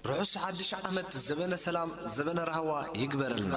ርሑስ ሓድሽ ዓመት፣ ዘበነ ሰላም፣ ዘበነ ራህዋ ይግበረልና።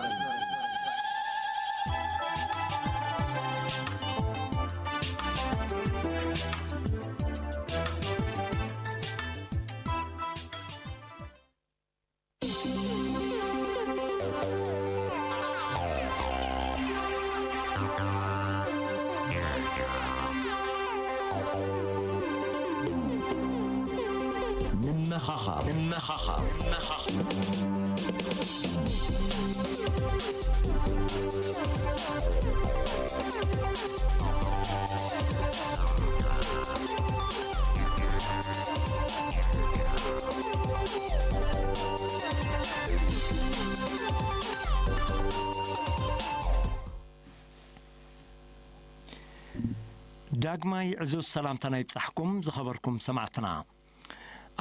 ንመኻኻር፣ ንመኻኻር፣ ንመኻኻር። ዳግማይ ዕዙዝ ሰላምታና ይብጻሕኩም ዝኸበርኩም ሰማዕትና።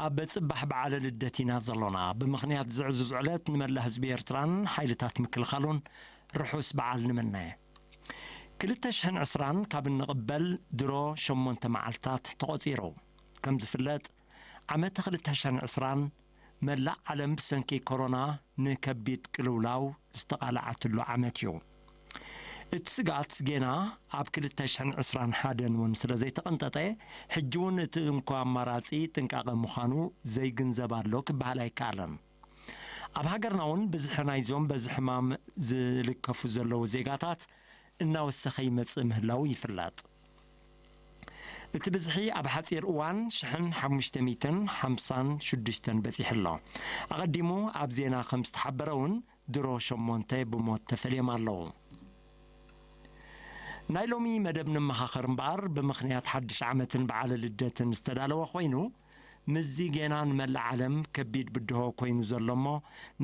ኣብ ጽባሕ በዓለ ልደት ኢና ዘሎና። ብምኽንያት ዝዕዙዝ ዕለት ንመላእ ህዝቢ ኤርትራን ሓይልታት ምክልኻሉን ርሑስ በዓል ንምነ። ክልተ ሽሕን ዕስራን ካብ እንቕበል ድሮ ሸሞንተ መዓልታት ተቖጺሩ። ከም ዝፍለጥ፣ ዓመተ ክልተ ሽሕን ዕስራን መላእ ዓለም ብሰንኪ ኮሮና ንከቢድ ቅልውላው ዝተቓልዓትሉ ዓመት እዩ። እቲ ስግኣት ጌና ኣብ ክልተ ሽሕን ዕስራን ሓደን እውን ስለ ዘይተቐንጠጠ፣ ሕጂ እውን እቲ እንኮ ኣማራጺ ጥንቃቐ ምዃኑ ዘይግንዘብ ኣሎ ክበሃል ኣይከኣልን። ኣብ ሃገርና እውን ብዝሒ ናይዞም በዚ ሕማም ዝልከፉ ዘለዉ ዜጋታት እናወሰኸ ይመጽእ ምህላዉ ይፍለጥ። እቲ ብዝሒ ኣብ ሓጺር እዋን ሽሕን ሓሙሽተ ሚእትን ሓምሳን ሽዱሽተን በጺሑ ኣሎ። ኣቐዲሙ ኣብ ዜና ከም ዝተሓበረ እውን ድሮ ሸሞንተ ብሞት ተፈልዮም ኣለዉ። ናይ ሎሚ መደብ ንመኻኸር እምበኣር፣ ብምኽንያት ሓድሽ ዓመትን በዓለ ልደትን ዝተዳለወ ኮይኑ፣ ምስዚ ጌና ንመላእ ዓለም ከቢድ ብድሆ ኮይኑ ዘሎ እሞ፣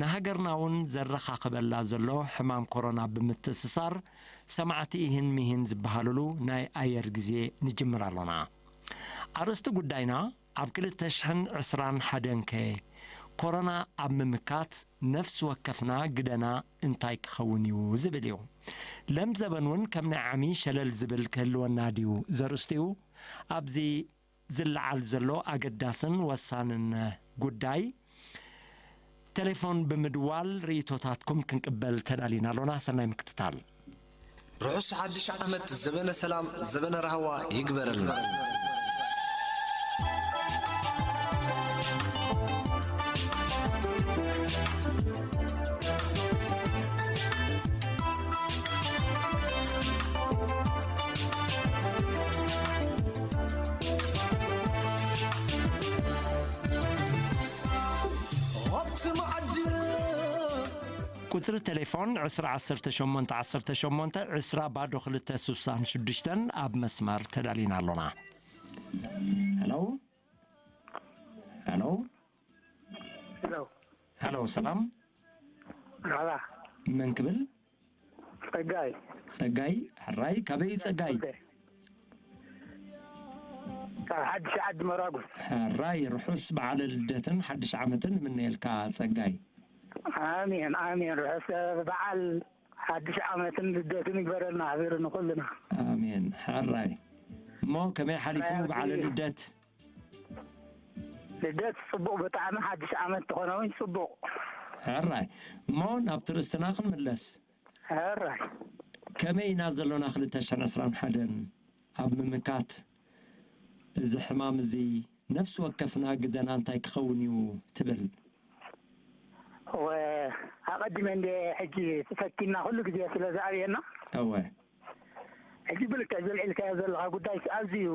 ንሃገርና እውን ዘረኻኽበላ ዘሎ ሕማም ኮሮና ብምትእስሳር፣ ሰማዕቲ ኢሂን ሚሂን ዝበሃሉሉ ናይ ኣየር ግዜ ንጅምር ኣሎና። ኣርእስቲ ጉዳይና፣ ኣብ ክልተ ሽሕን ዕስራን ሓደን ከ ኮሮና ኣብ ምምካት ነፍሲ ወከፍና ግደና እንታይ ክኸውን እዩ ዝብል እዩ። ለም ዘበን እውን ከም ናይ ዓሚ ሸለል ዝብል ክህልወና ድዩ ዘርእስቱ እዩ። ኣብዚ ዝለዓል ዘሎ ኣገዳስን ወሳንን ጉዳይ፣ ቴሌፎን ብምድዋል ርእይቶታትኩም ክንቅበል ተዳሊና ኣሎና። ሰናይ ምክትታል። ርሑስ ሓድሽ ዓመት፣ ዘበነ ሰላም፣ ዘበነ ራህዋ ይግበረልና። ቁጽሪ ቴሌፎን ዕስራ ዓሰርተ ሸሞንተ ዓሰርተ ሸሞንተ ዕስራ ባዶ ክልተ ስሳን ሽዱሽተን ኣብ መስመር ተዳሊና ኣሎና። ሄሎ፣ ሄሎ፣ ሄሎ። ሄሎ፣ ሰላም። መርሓባ። መን ክብል? ጸጋይ። ጸጋይ፣ ሕራይ፣ ካበይ እዩ ጸጋይ? ካብ ሓድሽ ዓዲ መራጉስ። ሕራይ፣ ርሑስ በዓለ ልደትን ሓድሽ ዓመትን እምነየልካ ጸጋይ። ኣሜን፣ ኣሜን። ርሑስ በዓል ሓድሽ ዓመትን ልደትን ይግበረልና፣ ሓቢሩ ንኹልና። ኣሜን። ሕራይ። እሞ ከመይ ሓሊፉ ኣሜን። በዓለ ልደት? ልደት ጽቡቕ ብጣዕሚ፣ ሓድሽ ዓመት ተኾነ እውን ጽቡቕ። ሕራይ። እሞ ናብቲ ርእስትና ክንምለስ። ሕራይ። ከመይ ኢና ዘሎና ክልተ ሽሕን ዕስራን ሓደን ኣብ ምምካት እዚ ሕማም እዚ ነፍሲ ወከፍና ግደና እንታይ ክኸውን እዩ ትብል? እወ፣ ኣቐዲመ እንደ ሕጂ ፈቲና ኩሉ ግዜ ስለ ዝኣብየና። እወ። ሕጂ ብልክዕ ዘልዒልካዮ ዘለኻ ጉዳይ ኣዝዩ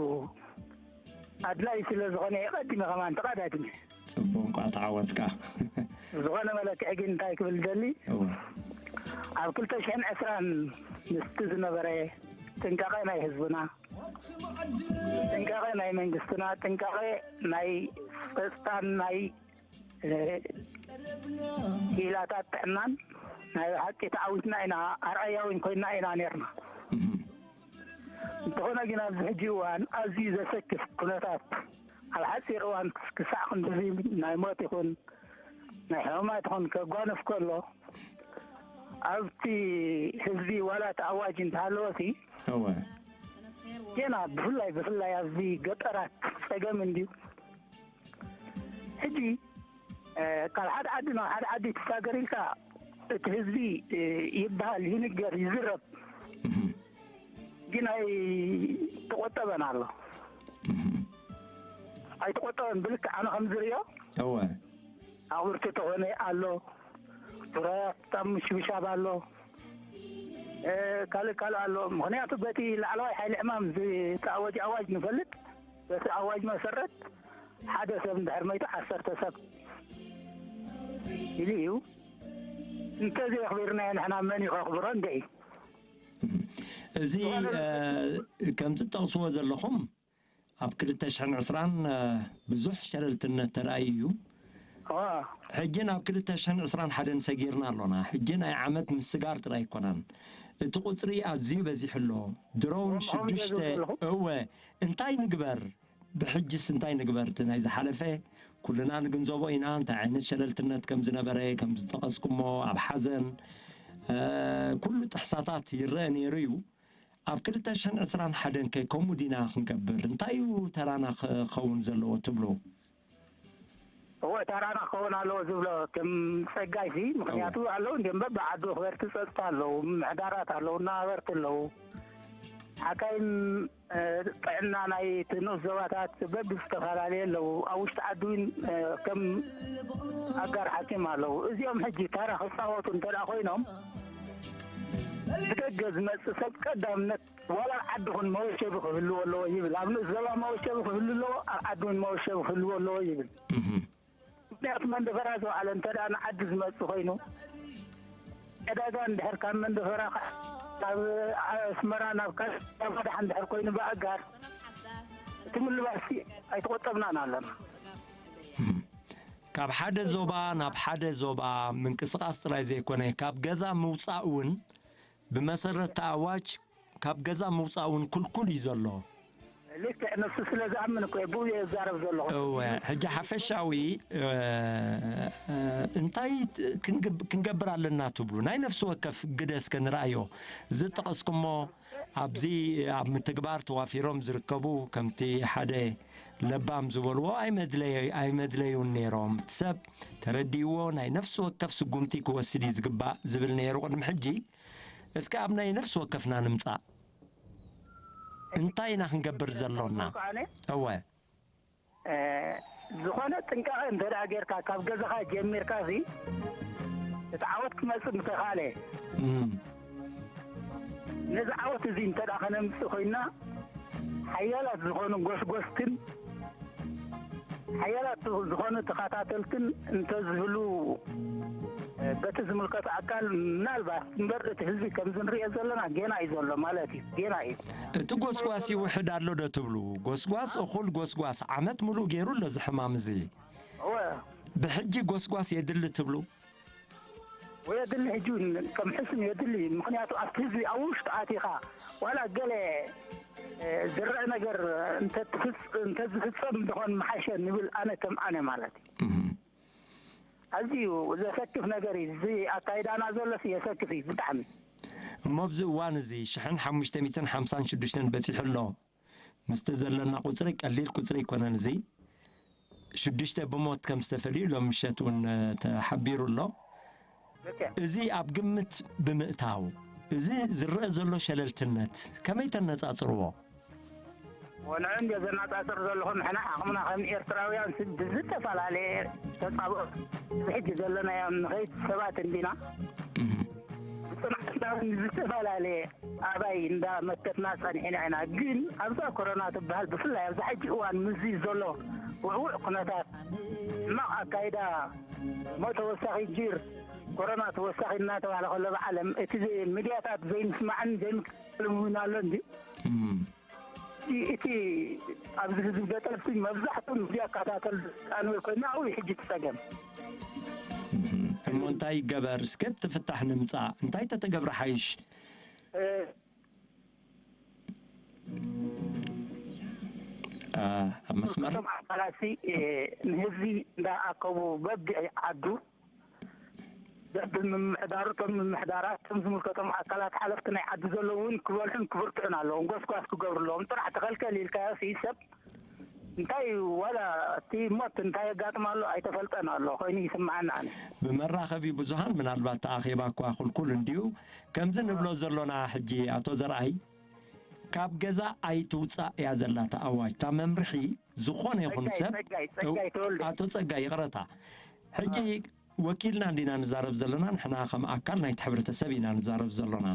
ኣድላዪ ስለ ዝኾነ፣ የቐዲመ ከማን ተቐዳዲመ። ጽቡቕ፣ እንቋዕ ተዓወትካ። ዝኾነ መለክዒ ግን እንታይ ክብል ደሊ፣ እወ። ኣብ ክልተ ሽሕን ዕስራን ምስቲ ዝነበረ ጥንቃቐ ናይ ህዝብና፣ ጥንቃቐ ናይ መንግስትና፣ ጥንቃቐ ናይ ጸጥታን ናይ፣ እ፣ ክኢላታት ጥዕናን ናይ ብሓቂ ተዓዊትና ኢና፣ ኣርኣያ እውን ኮይና ኢና ነርና። እም። እንተኾነ ግን ኣብዚ ሕጂ እዋን ኣዝዩ ዘሰክፍ ኩነታት፣ ኣብ ሓጺር እዋን ክሳዕ ክንድዚ ናይ ሞት ይኹን ናይ ሕማማት ይኹን ከጓንፍ ከሎ፣ ኣብቲ ህዝቢ ዋላ እቲ ኣዋጅ እንተሃለወሲ፣ እወ። ጌና ብፍላይ፣ ብፍላይ ኣብዚ ገጠራት ጸገም እንድዩ። ሕጂ ካብ ሓደ ዓዲ ናብ ሓደ ዓዲ ትሳገር ኢልካ እቲ ህዝቢ ይበሃል፣ ይንገር፣ ይዝረብ፣ ግን ኣይተቆጠበን ኣሎ። ኣይተቆጠበን ብልክ ኣነ ከም ዝርእዮ። እወ። ኣቕብርቲ ተኾነ ኣሎ፣ ፍርያት ኣብ ምሽብሻብ ኣሎ፣ ካልእ ካልእ ኣሎ። ምኽንያቱ በቲ ላዕለዋይ ሓይሊ ዕማም ዝተኣወጀ ኣዋጅ ንፈልጥ። በቲ ኣዋጅ መሰረት ሓደ ሰብ እንድሕር መይቱ ዓሰርተ ሰብ ኢሉ እዩ። እንተዘየኽቢርናዮ ንሕና መን እዩ ከኽብሮ? እንደ እዩ። እዚ ከምዚ ትጠቕስዎ ዘለኹም ኣብ ክልተ ሽሕን ዕስራን ብዙሕ ሸለልትነት ተራእዩ እዩ። ሕጂ ናብ ክልተ ሽሕን ዕስራን ሓደን ሰጊርና ኣሎና። ሕጂ ናይ ዓመት ምስጋር ጥራይ ኣይኮነን። እቲ ቁጽሪ ኣዝዩ በዚሑ ኣሎ። ድሮውን ሽዱሽተ እወ እንታይ ንግበር? ብሕጅስ እንታይ ንግበር? እቲ ናይ ዝሓለፈ ኩልና ንግንዘቦ ኢና፣ እንታይ ዓይነት ሸለልትነት ከም ዝነበረ፣ ከም ዝጠቐስኩሞ፣ ኣብ ሓዘን ኩሉ ጥሕሳታት ይረአ ነይሩ እዩ። ኣብ ክልተ ሽሕን ዕስራን ሓደን ከ ከምኡ ዲና ክንገብር? እንታይ እዩ ተራና ክኸውን ዘለዎ ትብሉ? እወ፣ ተራና ክኸውን ኣለዎ ዝብሎ ከም ጸጋይ ሲ፣ ምኽንያቱ ኣለዉ እንዲም በብዓዱ ኣኽበርቲ ጸጥታ ኣለዉ፣ ምምሕዳራት ኣለዉ፣ እናበርቲ ኣለዉ፣ ሓካይም ጥዕና ናይ እቲ ንኡስ ዞባታት በብዝተፈላለየ ኣለዉ። ኣብ ውሽጢ ዓዲ እውን ከም ኣጋር ሓኪም ኣለዉ። እዚኦም ሕጂ ታራ ክፃወቱ እንተ ደኣ ኮይኖም ብደገ ዝመፅእ ሰብ ቀዳምነት ዋላ ኣብ ዓዲ ኹን መወሸቢ ክህልዎ ኣለዎ ይብል። ኣብ ንኡስ ዞባ መወሸቢ ክህሉ ኣለዎ፣ ኣብ ዓዲ እውን መወሸቢ ክህልዎ ኣለዎ ይብል። ምኽንያቱ መንደፈራ ዝወዓለ እንተ ደኣ ንዓዲ ዝመጽእ ኮይኑ፣ ዕዳጋ እንድሕር ካብ መንደፈራ ካብ ኣስመራ ናብ ካልእ ደሓን እንድሕር ኮይኑ ብኣጋር እቲ ምልባስ ኣይተቆጠብናን ኣለና። ካብ ሓደ ዞባ ናብ ሓደ ዞባ ምንቅስቓስ ጥራይ ዘይኮነ ካብ ገዛ ምውፃእ እውን ብመሰረት እቲ ኣዋጅ ካብ ገዛ ምውፃእ እውን ክልኩል እዩ ዘሎ። ልክዕ ንሱ ስለ ዝኣምን እኮ እየ ብኡ እየ ዝዛረብ ዘለኹ። እወ ሕጂ ሓፈሻዊ እንታይ ክንገብር ኣለና ትብሉ? ናይ ነፍሲ ወከፍ ግደ እስከ ንርኣዮ። ዝጠቐስኩሞ ኣብዚ ኣብ ምትግባር ተዋፊሮም ዝርከቡ ከምቲ ሓደ ለባም ዝበልዎ ኣይመድለዩን ነይሮም። እቲ ሰብ ተረዲእዎ ናይ ነፍሲ ወከፍ ስጉምቲ ክወስድ እዩ ዝግባእ ዝብል ነይሩ ቅድሚ ሕጂ። እስከ ኣብ ናይ ነፍሲ ወከፍና ንምጻእ። እንታይ ኢና ክንገብር ዘሎና? እወ። ዝኾነ ጥንቃቐ እንተ ደኣ ጌርካ ካብ ገዛኻ ጀሚርካ ሲ እቲ ዓወት ክመጽእ ምተኻእለ። ነዚ ዓወት እዚ እንተ ደኣ ከነምጽእ ኮይና ሓያላት ዝኾኑ ጎስጎስትን ሓያላት ዝኾኑ ተኸታተልትን እንተዝህሉ በቲ ዝምልከቶ ኣካል ምናልባት እምበር እቲ ህዝቢ ከምዚ ንሪኦ ዘለና ጌና እዩ ዘሎ ማለት እዩ። ጌና እዩ። እቲ ጎስጓስ ይውሕድ ኣሎ ዶ ትብሉ? ጎስጓስ እኹል ጎስጓስ ዓመት ሙሉእ ገይሩ ኣሎ እዚ ሕማም እዚ። እወ። ብሕጂ ጎስጓስ የድሊ ትብሉ? ወየድሊ ሕጂ እውን ከም ሕሱም የድሊ። ምኽንያቱ ኣብቲ ህዝቢ ኣብ ውሽጡ ኣቲኻ ዋላ ገለ ዝረአ ነገር እንተዝፍጸም እንተኾን ምሓሸ ንብል ኣነ ከም ኣነ ማለት እዩ። ኣዝዩ ዘሰክፍ ነገር እዩ እዚ ኣካይዳና ዘሎስ የሰክፍ እዩ ብጣዕሚ። እሞ ኣብዚ እዋን እዚ ሽሕን ሓሙሽተ ሚእትን ሓምሳን ሽዱሽተን በጺሑ ኣሎ። ምስቲ ዘለና ቁጽሪ ቀሊል ቁጽሪ ኣይኮነን። እዚ ሽዱሽተ ብሞት ከም ዝተፈልዩ ሎም ምሸት እውን ተሓቢሩ ኣሎ። እዚ ኣብ ግምት ብምእታው እዚ ዝረአ ዘሎ ሸለልትነት ከመይ ተነጻጽርዎ? ወንዑ እንደ ዘነጻጽር ዘለኹ ንሕና ዓቕምና ከም ኤርትራውያን ሲ ብዝተፈላለየ ተጻብኦ ብሕጂ ዘለናዮ ንኸይድ ሰባት እንዲና። ብጽንዓትና እውን ዝተፈላለየ ኣባይ እንዳመከትና ጸኒሕና ኢና። ግን ኣብዛ ኮሮና ትበሃል ብፍላይ ኣብዛ ሕጂ እዋን ምስዚ ዘሎ ውዕውዕ ኩነታት ሕማቕ ኣካይዳ እሞ ተወሳኺ ጅር ኮሮና ተወሳኺ እናተባህለ ከሎ ብዓለም እቲ ሚድያታት ዘይምስማዕን ዘይምክትታልን እውን ኣሎ እንዲ እቲ ኣብዚ ህዝቢ ገጠር ሲ መብዛሕትኡ ሚድያ ይከታተል ኣንወይ ኮይና ኣብኡ ሕጂ ትጸገም። እሞ እንታይ ይገበር እስከ ትፍታሕ ንምጻእ እንታይ ተተገብረ ሓይሽ? ኣብ መስመር እቶም ኣካላት ንህዝቢ እንዳኣከቡ በቢ ዓዱ በቢ ምምሕዳሩ እቶም ምምሕዳራት እቶም ዝምልከቶም ኣካላት ሓለፍቲ ናይ ዓዲ ዘለዉ እውን ክበልዑን ክብርትዑን ኣለዎም። ጎስጓስ ክገብሩ ኣለዎም። ጥራሕ ተኸልከል ኢልካዮ ሲ ሰብ እንታይ ዋላ እቲ ሞት እንታይ የጋጥም ኣሎ ኣይተፈልጠን ኣሎ ኮይኑ ይስምዓና። ኣነ ብመራኸቢ ብዙሃን ምናልባት ተኣኼባ እኳ ኩልኩል እንድዩ። ከምዚ ንብሎ ዘሎና ሕጂ፣ ኣቶ ዘርኣይ፣ ካብ ገዛ ኣይትውጻእ እያ ዘላታ ኣዋጅ። እታ መምርሒ ዝኾነ ይኹን ጸጋይ ሰብ ጸጋይ ጸጋይ ተወልደ ኣቶ ጸጋይ፣ ይቕረታ፣ ሕጂ ወኪልና እንዲና ንዛረብ ዘለና፣ ንሕና ከም ኣካል ናይቲ ሕብረተሰብ ኢና ንዛረብ ዘሎና።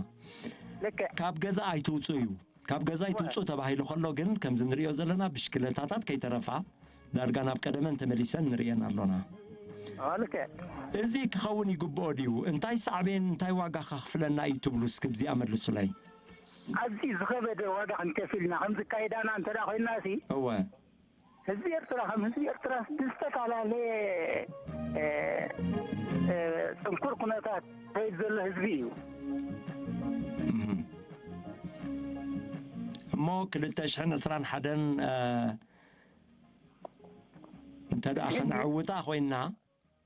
ልክዕ ካብ ገዛ ኣይትውጹ እዩ። ካብ ገዛ ኣይትውጹ ተባሂሉ ከሎ ግን፣ ከምዚ ንሪኦ ዘለና፣ ብሽክለታታት ከይተረፋ ዳርጋ ናብ ቀደመን ተመሊሰን ንርእየን ኣሎና። ልክዕ እዚ ክኸውን ይግብኦ ድዩ? እንታይ ሳዕቤን፣ እንታይ ዋጋ ከኽፍለና እዩ ትብሉ? እስኪ ብዚኣ መልሱለይ። ኣዝዩ ዝኸበደ ዋጋ ክንከፍል ኢና። ከምዚ ካይዳና እንተ ደኣ ኮይንና ሲ፣ እወ። ህዝቢ ኤርትራ ከም ህዝቢ ኤርትራ ብዝተፈላለየ፣ እ፣ እ፣ ጽንኩር ኩነታት ዝኸይድ ዘሎ ህዝቢ እዩ። እም። እሞ ክልተ ሽሕን ዕስራን ሓደን፣ እ፣ እንተ ደኣ ክንዕውታ ኮይንና፣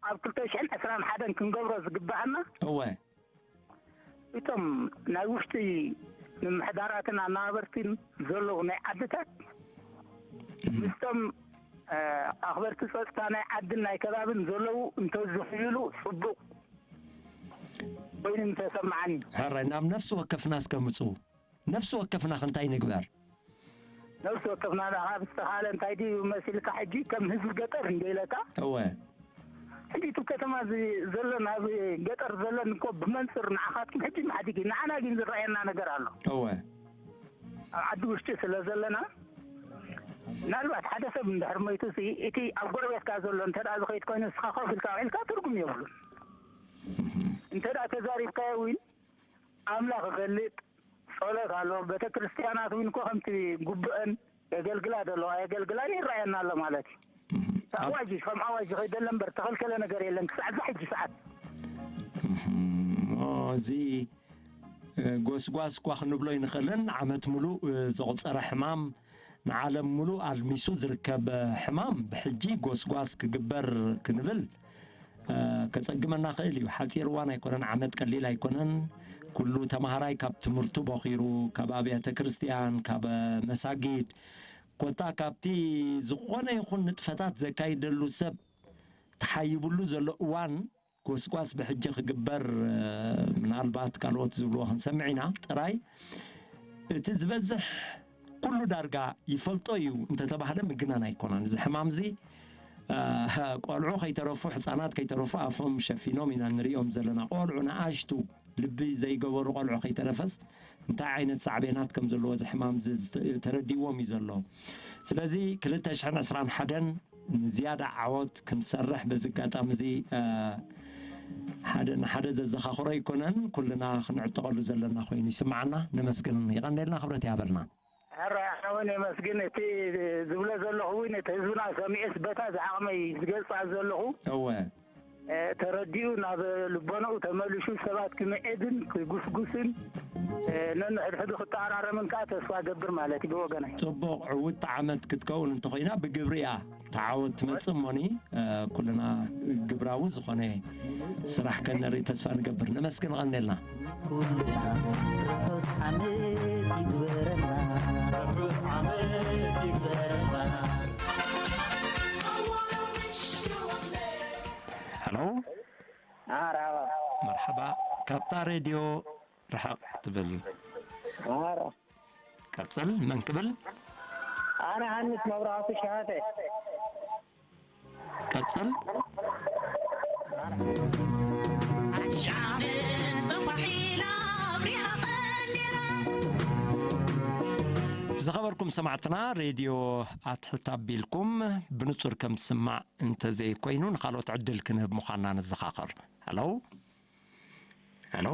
ኣብ ክልተ ሽሕን ዕስራን ሓደን ክንገብሮ ዝግብኣና፣ እወ። እቶም ናይ ውሽጢ ምምሕዳራትን ኣነባበርትን ዘለዉ ናይ ዓድታት፣ እም። ምስቶም፣ እ፣ ኣኽበርቲ ጸጥታ ናይ ዓድን ናይ ከባብን ዘለዉ እንተዝኽይሉ ጽቡቕ ኮይኑ ምተሰምዓኒ። ሕራይ፣ ናብ ነፍሲ ወከፍና እስከ ምጹ። ነፍሲ ወከፍና ከ እንታይ ንግበር? ነፍሲ ወከፍና ደኣ ካብ ዝተኻለ እንታይ ድዩ መሲልካ፣ ሕጂ ከም ህዝቢ ገጠር እንደ ኢለካ፣ እወ። ሕጂ እቲ ከተማ እዚ ዘለን፣ ኣብ ገጠር ዘለን እኮ ብመንጽር ንዓኻትኩም ሕጂ ማዕዲግ እዩ። ንዓና ግን ዝረኣየና ነገር ኣሎ። እወ። ኣብ ዓዲ ውሽጢ ስለ ዘለና፣ ምናልባት ሓደ ሰብ እንድሕር ሞይቱ ሲ፣ እቲ ኣብ ጎረቤትካ ዘሎ እንተ ደኣ ዝኸይድ ኮይኑ፣ ንስኻ ኮፍ ኢልካ ውዒልካ ትርጉም የብሉን። እም። እንተ ደኣ ተዛሪብካዮ እውን ኣምላኽ ይፈልጥ፣ ጸሎት ኣሎ። ቤተ ክርስቲያናት እውን እኮ ከምቲ ግቡአን የገልግላ ዘለዋ የገልግላን ይረኣየና ኣሎ ማለት እዩ። እም። እቲ ኣዋጅ እዩ፣ ከም ኣዋጅ ዝኸይድ ዘሎ እምበር፣ ተኸልከለ ነገር የለን ክሳዕ እዛ ሕጂ ሰዓት። እም። ኦ፣ እዚ፣ እ፣ ጎስጓስ እኳ ክንብሎ ኣይንኽእልን። ዓመት ሙሉእ፣ እ፣ ዘቑጸረ ሕማም፣ ንዓለም ሙሉእ ኣልሚሱ ዝርከብ ሕማም ብሕጂ ጎስጓስ ክግበር ክንብል፣ እ፣ ከጸግመና ክእል እዩ። ሓጺር እዋን ኣይኮነን፣ ዓመት ቀሊል ኣይኮነን። ኩሉ ተማሃራይ ካብ ትምህርቱ ቦኺሩ፣ ካብ ኣብያተ ክርስቲያን፣ ካብ መሳጊድ፣ ኮታ ካብቲ ዝኾነ ይኹን ንጥፈታት ዘካይደሉ ሰብ ተሓይብሉ ዘሎ እዋን፣ ጎስጓስ ብሕጂ ክግበር፣ እ፣ ምናልባት ካልኦት ዝብልዎ ክንሰምዕ ኢና። ጥራይ እቲ ዝበዝሕ ኩሉ ዳርጋ ይፈልጦ እዩ እንተተባህለ ምግናን ኣይኮነን። እዚ ሕማም እዚ፣ እ፣ ቆልዑ ከይተረፉ፣ ሕፃናት ከይተረፉ ኣፎም ሸፊኖም ኢና ንሪኦም ዘለና። ቆልዑ ንኣሽቱ ልቢ ዘይገበሩ ቆልዑ ከይተረፈስ እንታይ ዓይነት ሳዕቤናት ከም ዘለዎ እዚ ሕማም እዚ ዝተ-፣ ተረዲእዎም እዩ ዘሎ። ስለዚ ክልተ ሽሕን ዕስራን ሓደን ንዝያዳ ዓወት ክንሰርሕ በዚ ኣጋጣሚ እዚ፣ እ፣ ሓደ ንሓደ ዘዘኻኽሮ ኣይኮነን፣ ኩልና ክንዕጠቐሉ ዘለና ኮይኑ ይስምዓና። ነመስግን፣ የቐንየልና፣ ክብረት ይሃበልና። ሕራይ፣ ኣነ እውን የመስግን። እቲ ዝብሎ ዘለኹ እውን እቲ ህዝብና ሰሚዑስ በታ ዝዓቕመይ ዝገልጻ ዘለኹ፣ እወ። እ፣ ተረዲኡ ናብ ልቦናኡ ተመሊሱ ሰባት ክምዕድን ክጉስጉስን፣ እ፣ ነንሕድሕዱ ክተኣራረምን ከኣ ተስፋ ገብር ማለት እዩ ብወገነይ። ጽቡቕ፣ ዕውት ዓመት ክትከውን እንተኾይና ብግብሪ እያ። ተዓወት ትመጽእ እሞኒ፣ እ፣ ኩልና ግብራዊ ዝኾነ ስራሕ ከነርኢ ተስፋ ንገብር። ነመስግን፣ ቀንዴልና። ኩልና ርሑስ ዓመት ይግበረና። ርሑስ ዓመት ይግበረና። ሄሎ። መርሓባ። መርሓባ። ካብታ ሬድዮ ርሕቕ ትብል። ማራ። ቀጽል፣ መን ክብል? ኣነ ሃንስ መብራህቱ ሸሃተ። ቀጽል። ዝኸበርኩም ሰማዕትና፣ ሬድዮ ኣትሕት ኣቢልኩም ብንጹር ከም ዝስማዕ እንተዘይኮይኑ፣ ንኻልኦት ዕድል ክንህብ ምዃንና ንዘኻኸር። ሄሎ? ሄሎ?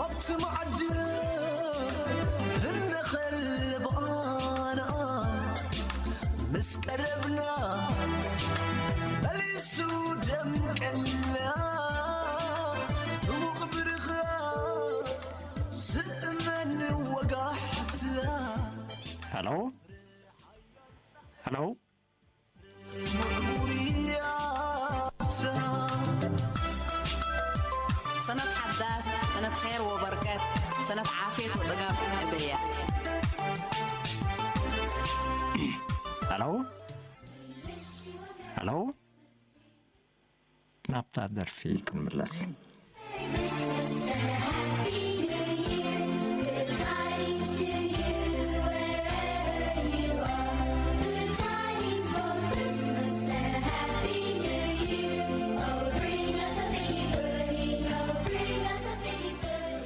ኣብቲ መዓዲ እንኸልብ ኣና ምስ ቀረብና መሊሱ ደምቀና። ሄሎ። ሰነት ሓዳስ፣ ሰነት ኸይር ወበርከት፣ ሰነት ዓፍየት ወጥጋብ እያ። ሄሎ። ሄሎ። ናብታ ደርፊ ክንምለስ።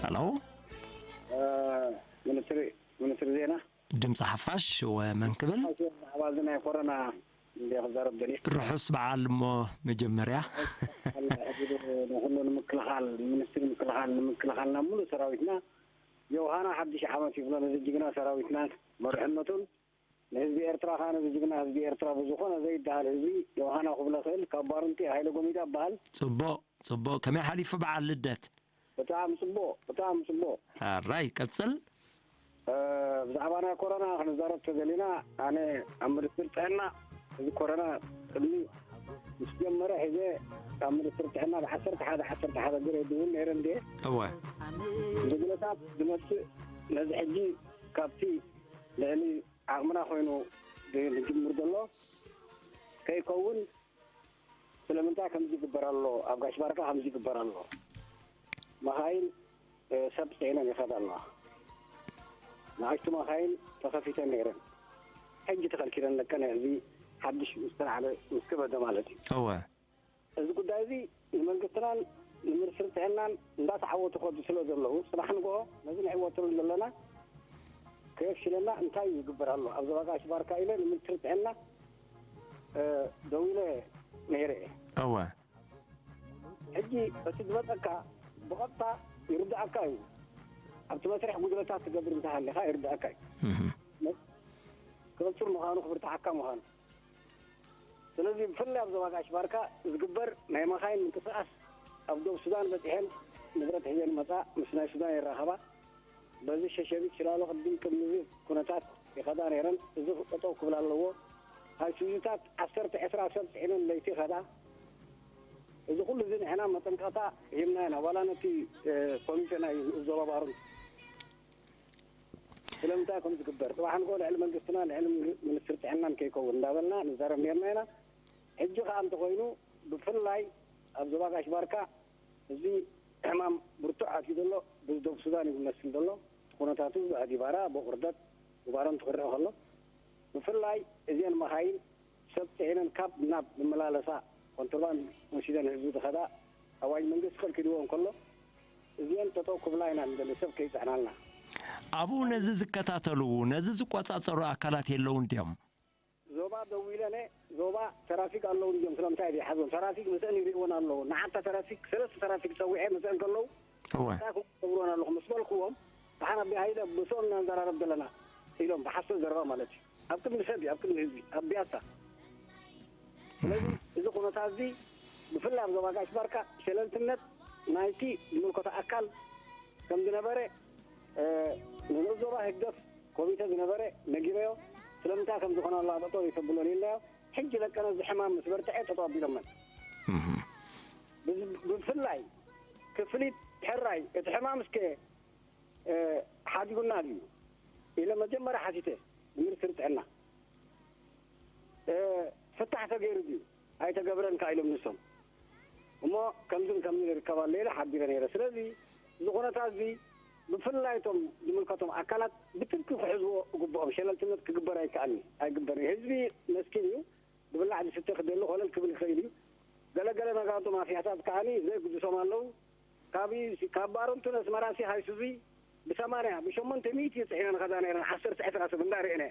ሄሎ። እ፣ ሚኒስትሪ፣ ሚኒስትሪ ዜና። ድምፂ ሓፋሽ ወመን ክብል? ብዛዕባ እዚ ናይ ኮሮና እንደ ክዛረብ ደልየ። ርሑስ በዓል እሞ መጀመርያ። ንኹሉ ንምክልኻል፣ ሚኒስትሪ ምክልኻል፣ ንምክልኻልና ሙሉእ ሰራዊትና ዮሃና ሓድሽ ዓመት ይብሎ ነዚ ጅግና ሰራዊትናን መርሕነቱን። ንህዝቢ ኤርትራ ከዓ ነዚ ጅግና ህዝቢ ኤርትራ ብዝኾነ ዘይደሃል ህዝቢ ዮሃና ክብሎ ክእል ካብ ባርንቲ ሃይለ ጎሚዳ እበሃል። ጽቡቕ፣ ጽቡቕ። ከመይ ሓሊፉ በዓል ልደት? ብጣዕሚ ጽቡቕ፣ ብጣዕሚ ጽቡቕ። ኣራይ፣ ቀጽል። እ፣ ብዛዕባ ናይ ኮሮና ክንዛረብ ተደሊና፣ ኣነ ኣብ ሚኒስትሪ ጥዕና፣ እዚ ኮሮና ቅድሚ ምስ ጀመረ ሒዘ ኣብ ሚኒስትሪ ጥዕና ብዓሰርተ ሓደ፣ ዓሰርተ ሓደ ግሬድ እውን ነይረ እንድየ። እወ። ጉጅለታት ዝመጽእ ነዚ ሕጂ ካብቲ ልዕሊ ዓቕምና ኮይኑ ድ-፣ ዝጅምር ዘሎ ከይከውን ስለምንታይ ከምዚ ይግበር ኣሎ? ኣብ ጋሽ ባርካ ከምዚ ይግበር ኣሎ? መኻይን፣ እ፣ ሰብ ጽዒነን ይኸዳ ኣለዋ። ንኣሽቱ መኻይን ተኸፊተን ነይረን። ሕጂ ተኸልኪለን ለቀነ፣ እዚ ሓድሽ ምስ ተላዕለ፣ ምስ ከበደ ማለት እዩ። እወ። እዚ ጉዳይ እዚ ንመንግስትናን ንሚኒስትሪ ጥዕናን እንዳተዓወቱ ከዱ ስለ ዘለዉ፣ ጽባሕ ንግሆ ነዚ ንዕወተሉ ዘለና ከየፍሽለና እንታይ ይግበር ኣሎ? ኣብ ዞባ ጋሽ ባርካ ኢለ ንሚኒስትሪ ጥዕና፣ እ፣ ደዊለ ነይረ እየ። እወ። ሕጂ እቲ ዝመጸካ ብቐጥታ ይርድኣካ እዩ። ኣብቲ መስርሕ ጉጅለታት ትገብር እንተሃሊኻ ይርድኣካ እዩ። እህ። ክበጽር ምዃኑ፣ ክብርትዓካ ምዃኑ። ስለዚ ብፍላይ ኣብ ዞባ ጋሽ ባርካ ዝግበር ናይ መኻይን ምንቅስቓስ፣ ኣብ ዶብ ሱዳን በጺሐን ንብረት ሒዘን ይመጻ፣ ምስ ናይ ሱዳን ይራኸባ። በዚ ሸሸቢት ሽላሎ ቅድም ቅድሚ እዚ ኩነታት ይኸዳ ነይረን። እዚ ጠጠው ክብል ኣለዎ። ኣይሱዙታት ዓሰርተ ዕስራ ሰብ ጽዒነን ለይቲ ይኸዳ። እዚ ኩሉ እዚ ንሕና መጠንቀቕታ ሂብና ኢና። ዋላ ነቲ፣ እ፣ ኮሚቴ ናይ ንኡስ ዞባ ባርንቱ ስለምንታይ ከም ዝግበር፣ ጽባሕ ንግሆ ልዕሊ መንግስትና፣ ልዕሊ ሚኒስትሪ ጥዕናን ከይከውን እንዳበልና ንዛረብ ነርና ኢና። ሕጂ ከኣ እንተኾይኑ፣ ብፍላይ ኣብ ዞባ ጋሽ ባርካ እዚ ሕማም ብርቱዕ ኣትዩ ዘሎ፣ ብደቡብ ሱዳን እዩ ዝመስል ዘሎ። እቲ ኩነታቱ ብኣዲባራ፣ ብቑርደት፣ ብባረንቱ ክረአ ከሎ፣ ብፍላይ እዚአን መኻይን ሰብ ጽዒነን ካብ ናብ ዝመላለሳ፣ ኮንትሮባንድ ወሲደን ህዝቢ ዝኸዳ ኣዋጅ መንግስቲ ከልኪልዎ እንከሎ፣ እዚአን ጠጠው ክብላ ኢና ንደሊ፣ ሰብ ከይጽዕናልና። ኣብኡ ነዚ ዝከታተሉ፣ ነዚ ዝቆጻጸሩ ኣካላት የለውን ድዮም? ዞባ ደዊለ ነ፣ ዞባ ተራፊክ ኣለውን ድዮም? ስለምንታይ ዘይሓዞም? ተራፊክ ምስአን ይርእዎን ኣለዉ። ንዓታ ተራፊክ፣ ሰለስተ ተራፊክ ጸዊዐ ምስአን ከለዉ፣ እወ። እንታይ ክገብሩን ኣለኹም ምስ በልክዎም፣ ደሓን ኣቢ ሃይለ ምስኦም ኢና ንዘራረብ ዘለና ኢሎም፣ ብሓሶት ዘረባ ማለት እዩ። ኣብ ቅድሚ ሰብ እዩ፣ ኣብ ቅድሚ ህዝቢ፣ ኣብ ቢያሳ። ስለዚ እዚ ኩነታት እዚ ብፍላይ ኣብ ዞባ ጋሽ ባርካ ሸለልትነት ናይቲ ዝምልከቶ ኣካል ከም ዝነበረ፣ እ፣ ንንኡስ ዞባ ህግደፍ ኮሚተ ዝነበረ ነጊረዮ። ስለምንታይ ከም ዝኾነ ኣላ ጠጠው ይተብሎን ኢልናዮ። ሕጂ ለቀነ እዚ ሕማም ምስ በርትዐ ጠጠው ኣቢሎመን። እህ። ብዝ-፣ ብፍላይ ክፍሊት ሕራይ እቲ ሕማም እስከ፣ እ፣ ሓዲጉና ድዩ ኢለ መጀመርያ ሓቲተ ንሚኒስትሪ ጥዕና። እ፣ ፍታሕ ተገይሩ ድዩ ኣይተገብረን ከኣ ኢሎም ንሶም። እሞ ከምዝን ከምዝን ይርከብ ኣሎ ኢለ ሓቢረ ነይረ። ስለዚ እዚ ኩነታት እዚ ብፍላይ እቶም ዝምልከቶም ኣካላት ብጥብቂ ክሕዝዎ ግብኦም። ሸለልትነት ክግበር ኣይከኣልን፣ ኣይግበርን። ህዝቢ መስኪን እዩ። ዝብላዕ ዝስተ ክደሊ ኮለል ክብል ይኽእል እዩ። ገለገለ ነጋዶ ማፍያታት ከዓኒ ዘይግድሶም ኣለዉ። ካብ፣ ካብ ባረንቱ ነስመራሲ ሃይሱዚ ብሰማንያ፣ ብሸሞንተ ሚእቲ ጽዒነን ከዳ ነይረን፣ ዓሰርተ ዕስራ ሰብ እንዳርኤነ።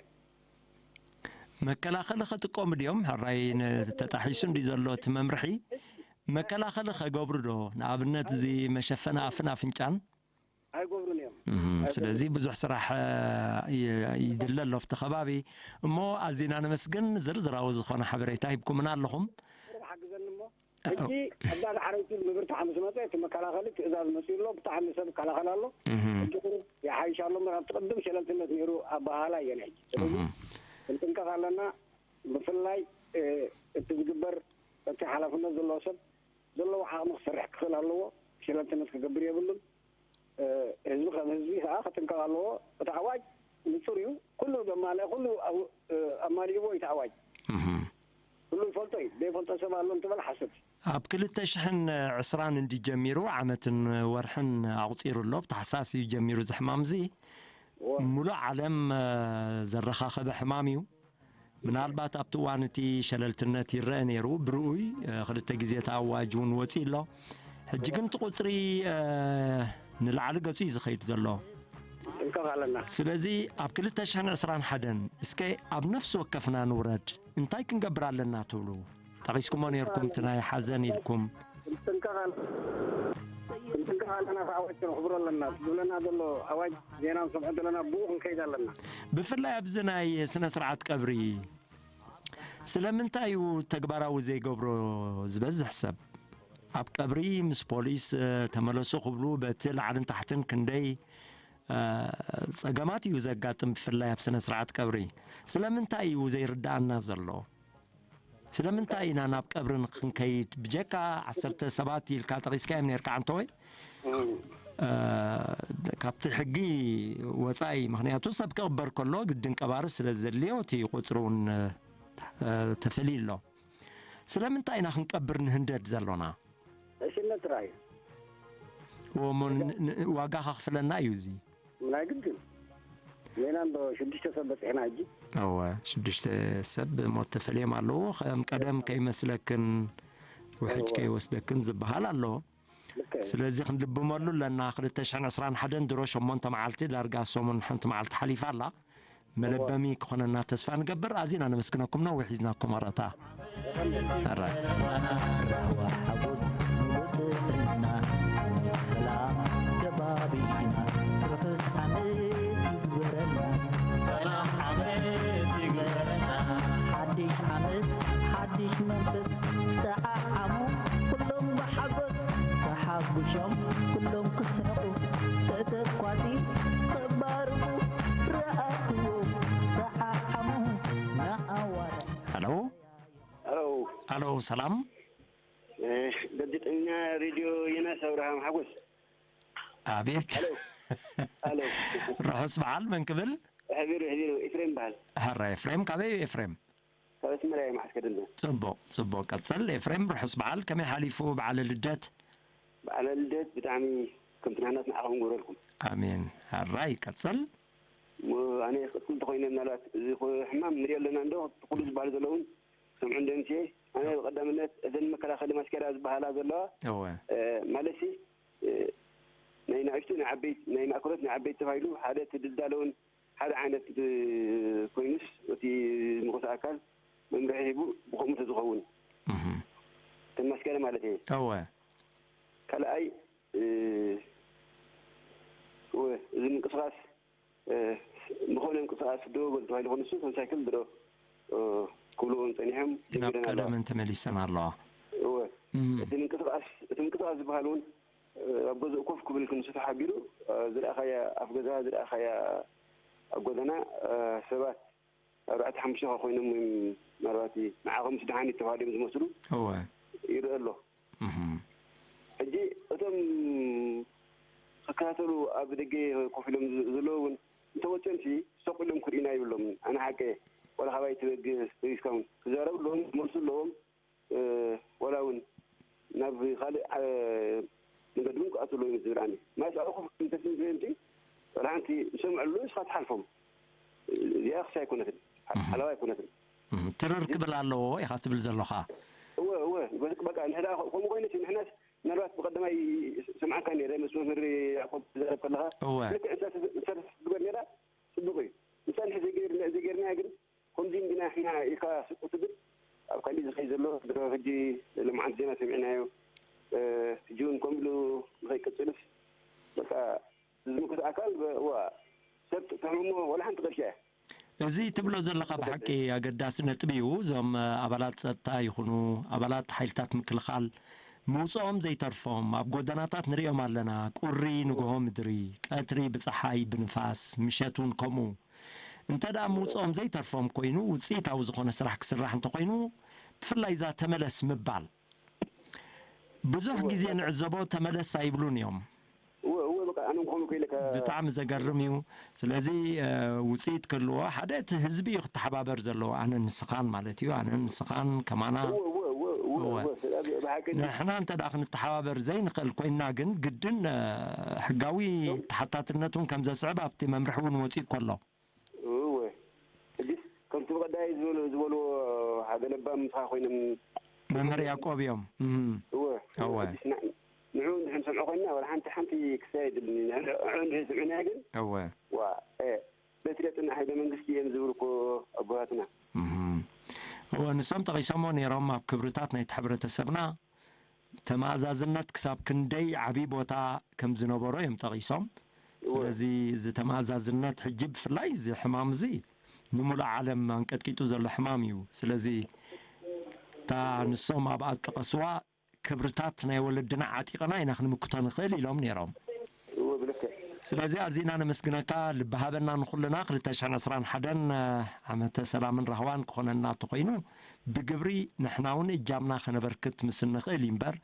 መከላኸሊ ከጥቀሙ ድዮም? ሕራይ ን-፣ ተጣሒሱ እንዲ ዘሎ እቲ መምርሒ፣ መከላኸሊ ከገብሩ ዶ? ንኣብነት እዚ መሸፈኒ ኣፍን ኣፍንጫን? ኣይገብሩን እዮም። እም፣ ኣይገብሩን። ስለዚ ብዙሕ ስራሕ፣ እ፣ ይ-፣ ይድለ ኣሎ ኣብቲ ከባቢ። እሞ ኣዚና ነመስግን፣ ዝርዝራዊ ዝኾነ ሓበሬታ ሂብኩምና ኣለኹም። ሓግዘኒ እሞ። ኣዎ። ሕጂ ኣባል ዓረይቲ ምብርትዓ ምስ መጸ፣ እቲ መከላኸሊ ትእዛዝ መጺኡ ኣሎ፣ ብጣዕሚ ሰብ ይከላኸል ኣሎ። እም። ሕጂ ቁሩብ ይሓይሽ ኣሎ እምበር፣ ኣብቲ ቅድም ሸለልትነት ነይሩ ኣበሃህላ እየን ሕጂ። ስለዚ እም። ክንጥንቀቕ ኣለና። ብፍላይ እቲ ዝግበር እቲ ሓላፍነት ዘለዎ ሰብ ዘለዎ ዓቕሚ ክሰርሕ ክኽእል ኣለዎ። ሸለልትነት ክገብር የብሉን። ህዝቢ ከም ህዝቢ ከዓ ክጥንቀቕ ኣለዎ። እቲ ኣዋጅ ንፁር እዩ። ኩሉ ዘማልአ ኩሉ ኣማሊእዎ እዩ እቲ ኣዋጅ። ኩሉ ይፈልጦ እዩ። ዘይፈልጦ ሰብ ኣሎ እንትበል ሓሰት። ኣብ ክልተ ሽሕን ዕስራን እንዲ ጀሚሩ ዓመትን ወርሕን ኣቑፂሩ ኣሎ። ብታሕሳስ እዩ ጀሚሩ እዚ ሕማም እዚ። ሙሉእ ዓለም ዘረኻኸበ ሕማም እዩ። ምናልባት ኣብቲ እዋን እቲ ሸለልትነት ይረአ ነይሩ። ብርኡይ ክልተ ግዜ እቲ ኣዋጅ እውን ወፂኡ ኣሎ። ሕጂ ግን እቲ ቁፅሪ ንላዕሊ ገፁ እዩ ዝኸይድ ዘሎ። ጥንቀቕ ኣለና። ስለዚ ኣብ ክልተ ሽሕን ዕስራን ሓደን እስከ ኣብ ነፍሲ ወከፍና ንውረድ። እንታይ ክንገብር ኣለና ትብሉ? ጠቒስኩሞ ነይርኩም እቲ ናይ ሓዘን ኢልኩም። ክንጥንቀቕ ኣለ-፣ ክንጥንቀቕ ኣለና። እቲ ኣዋጅ ከነኽብሮ ኣለና። ዝብለና ዘሎ ኣዋጅ ዜና ንሰምዖ ዘለና ብኡ ክንከይድ ኣለና። ብፍላይ ኣብዚ ናይ ስነ ስርዓት ቀብሪ ስለምንታይ እዩ ተግባራዊ ዘይገብሮ ዝበዝሕ ሰብ? ኣብ ቀብሪ ምስ ፖሊስ ተመለሱ ክብሉ በቲ ላዕልን ታሕትን ክንደይ ጸገማት እዩ ዘጋጥም፣ ብፍላይ ኣብ ስነ ስርዓት ቀብሪ። ስለምንታይ እዩ ዘይርዳኣና ዘሎ? ስለምንታይ ኢና ናብ ቀብሪ ንክንከይድ ብጀካ ዓሰርተ ሰባት ኢልካ ጠቒስካዮም ነርካ ዓንተወይ? ካብቲ ሕጊ ወፃኢ፣ ምክንያቱ ሰብ ክቕበር ከሎ ግድን ቀባሪ ስለ ዘድልዮ እቲ ቁፅሪ እውን ተፈልዩ ኣሎ። ስለምንታይ ኢና ክንቀብር ንህንደድ ዘሎና? ዕሽነት ጥራይ። እሞ ዋጋ ከኽፍለና እዩ እዚ። ናይ ግድን ዜና እንዶ ሽዱሽተ ሰብ በፂሕና ሕጂ። እወ፣ ሽዱሽተ ሰብ ብሞት ተፈልዮም ኣለዉ። ከም ቀደም ከይመስለክን ውሕጅ ከይወስደክን ዝበሃል ኣሎ። ስለዚ ክንልብመሉ ኣለና። ክልተ ሽሕን ዕስራን ሓደን ድሮ ሸሞንተ መዓልቲ፣ ዳርጋ ሰሙን ሓንቲ መዓልቲ ሓሊፋ ኣላ። መለበሚ ክኾነና ተስፋ ንገብር። ኣዚና ነመስግነኩም። ነዊሕ ሒዝናኩም ኣረታ። ኣራይ። ራህዋ ሓጎስ ንውጥዕና፣ ሰላም ከባቢና፣ ርሑስ ዓመት ይግበረልና። ሰላም ዓመት ይግበረልና። ሓድሽ ዓመት፣ ሓድሽ መንፈስ፣ ሰዓዓሙ ኩሎም ብሓጎስ፣ ተሓጉሶም ኩሎም ክስሕቑ፣ ተተኳሲ ከባርቑ፣ ረኣኽዎ ሰዓዓሙ ንኣዋርሕ። ሃሎ። ሃሎ። ሃሎ፣ ሰላም። እ፣ ጋዜጠኛ ሬድዮ ዮናስ ኣብርሃም ሓጎስ። ኣቤት። ሃሎ። ሃሎ። ርሑስ በዓል፣ መን ክብል? ሕቢሩ፣ ሕቢሩ፣ ኤፍሬም በሃል። ሕራይ ኤፍሬም፣ ካበይ እዩ ኤፍሬም? ካብ ኣስመራ እየ መሓዝ ከደና። ጽቡቕ፣ ጽቡቕ፣ ቀጽል ኤፍሬም። ርሑስ በዓል፣ ከመይ ሓሊፉ በዓለ ልደት? በዓለ ልደት ብጣዕሚ ከምቲ ናህናት ንዓኹም ግበረልኩም። ኣሜን። ሕራይ፣ ቀጽል። እሞ ኣነ ክቕጽል እንተኾይነ ምናልባት እዚ ኹ-፣ ሕማም ንሪኦ ኣለና እንዶ፣ ኩሉ ዝበሃል ዘሎ እውን ክሰምዑ እንደ ምሴ። ኣነ ብቐዳምነት እዘን መከላኸሊ ማስኬራ ዝበሃላ ዘለዋ፣ እወ። እ፣ ማለትሲ፣ እ፣ ናይ ንኣሽቱ ንዓበይቲ፣ ናይ ማእከሎት ንዓበይቲ ተባሂሉ ሓደ እቲ ድልዳለውን ሓደ ዓይነት፣ እ፣ ኮይኑስ እቲ ንቑስ ኣካል መምርሒ ሂቡ ብኸምኡ ተዝኸውን። እህ። እተን ማስኬራ ማለት እየ። እወ። ካልኣይ፣ እ፣ እወ፣ እዚ ምንቅስቓስ እ፣ ብኾነ ምንቅስቓስ ደው በል ተባሂሉ ኮነ እሱ፣ ከም ሳይክል ድሮ፣ እ፣ ክብልዎ ጸኒሖም ናብ ጀሚረን ኣለዋ። ቀደመን ተመሊሰን ኣለዋ። እወ። እም። እቲ ምንቅስቓስ፣ እቲ ምንቅስቓስ ዝበሃል እውን፣ እ፣ ኣብ ገዛኡ ኮፍ ክብል ክንሱ ተሓቢሩ፣ እ፣ ዝረኣኻያ ኣፍ ገዛ፣ ዝረኣኻያ ኣብ ጎደና፣ እ፣ ሰባት ኣርባዕተ ሓሙሽተ ኮይኖም፣ ወይም ምናልባት ንዓኹም ምስ ደሓን ተባሃሎም ዝመስሉ እወ። ይረአ ኣሎ። እህ። ሕጂ እቶም ክከታተሉ ኣብ ደገ ኮፍ ኢሎም ዝ-፣ ዘለዉ እውን እንተወፅኦምሲ ሰቕ ኢሎም ክርእዩና ይብሎም። ኣነ ሓቀ ዋላ ካባይ ትበግህ ተቢስካ እውን ክዛረቡ ኣለዎም፣ ክመልሱ ኣለዎም። እ፣ ዋላ እውን ናብ ካልእ፣ እ፣ መንገዲ እውን ክኣትዉ ኣለዎም እዩ ዝብል ኣነ። ማለት ኣብኡ ኮፍ እንተስንዝበምሲ ዋላ ሓንቲ ዝሰምዑ ኣለዉ፣ ንስኻ ትሓልፎም። እዚኣ ክሳይ ኣይኮነትን። ሓ-፣ እህ። ሓላዋ ኣይኮነትን። እህ። ትርር ክብል ኣለዎ ኢኻ ትብል ዘሎኻ። እወ፣ እወ። በ-፣ በቃ ንሕና ከምኡ ኮይነሲ ንሕናስ ምናልባት ብቐዳማይ ሰምዓካ ነይረ፣ ምስ መምህር ያዕቆብ ትዛረብ ከለኻ፣ እወ። ልክዕ ንሳ ትዝ-፣ ንሳ ትግበር ነይራ፣ ጽቡቕ እዩ። ንሳ ንሕና ዘይገይር-፣ ዘይገይርናያ ግን፣ ከምዚ እንዲና ንሕና ኢልካ ስቕ ትብል፣ ኣብ ካሊእ ዝኸይድ ዘሎ፣ ድሮ ሕጂ ልምዓት ዜና ሰሚዕናዮ፣ እ፣ ሕጂ እውን ከምኡ ኢሉ ንኸይቅጽልስ፣ በቃ፣ ዝምልከቶ ኣካል፣ በ-፣ እዋ፣ ሰብ ተሕምሞ፣ ወላ ሓንቲ ቅርሺ እያ። እዚ ትብሎ ዘለኻ ብሓቂ ኣገዳሲ ነጥቢ እዩ። እዞም ኣባላት ጸጥታ ይኹኑ ኣባላት ሓይልታት ምክልኻል ምውጽኦም ዘይተርፎም ኣብ ጎደናታት ንሪኦም ኣለና። ቁሪ ንግሆ ምድሪ፣ ቀትሪ ብጸሓይ ብንፋስ፣ ምሸት እውን ከምኡ። እንተ ደኣ ምውፅኦም ዘይተርፎም ኮይኑ ውፅኢታዊ ዝኾነ ስራሕ ክስራሕ እንተኾይኑ፣ ብፍላይ እዛ ተመለስ ምባል ብዙሕ ግዜ ንዕዘቦ፣ ተመለስ ኣይብሉን እዮም። እወ እወ በቃ ኣነ እንኳን እኮ ኢለካ ብጣዕሚ ዘገርም እዩ። ስለዚ ውፅኢት ክህልዎ ሓደ እቲ ህዝቢ እዩ ክተሓባበር ዘለዎ፣ ኣነ ንስኻን ማለት እዩ፣ ኣነ ንስኻን ከማና እወ እወ እወ እወ እወ። እወ ስለ ብሓቂ ንሕና እንተ ደኣ ክንተሓባበር ዘይንኽእል ኮይንና ግን ግድን ሕጋዊ ተሓታትነት እውን ከም ዘስዕብ ኣብቲ መምርሒ እውን ወፂኡ ከሎ እወ ሕጂስ ከምቲ ብቐዳይ ዝበሉ ዝበልዎ ሓደ ለባም ምሳኻ ኮይኖም መምህር ያዕቆብ እዮም እም። እወ እወ። ሕጂስ ና- ንዑ እንድሕር ንሰምዖ ኮይንና ወላ ሓንቲ ሓንቲ ክሳይ የድልኒ ንዑ እንድሕር ስምዕና ግን እወ ዋ እ፣ በቲ ለጥና ሓይለ መንግስቲ እዮም ዝብሉ እኮ ኣቦታትና እም። እወ ንሶም ጠቒሶሞ ነይሮም ኣብ ክብርታት ናይቲ ሕብረተሰብና ተመኣዛዝነት ክሳብ ክንደይ ዓብዪ ቦታ ከም ዝነበሮ እዮም ጠቒሶም። ስለዚ እዚ ተመኣዛዝነት ሕጂ ብፍላይ እዚ ሕማም እዚ ንሙሉእ ዓለም ኣንቀጥቂጡ ዘሎ ሕማም እዩ። ስለዚ እታ ንሶም ኣብኣ ዝጠቐስዋ ክብርታት ናይ ወለድና ዓጢቕና ኢና ክንምክቶ ንኽእል ኢሎም ነይሮም። እወ ብልክዕ ስለዚ ኣዚና ነመስግነካ ልቢ ሃበና ንኹልና ክልተ ሽሕን ዕስራን ሓደን ዓመተ ሰላምን ራህዋን ክኾነና ተኾይኑ ብግብሪ ንሕና እውን እጃምና ከነበርክት ምስ እንኽእል እዩ እምበር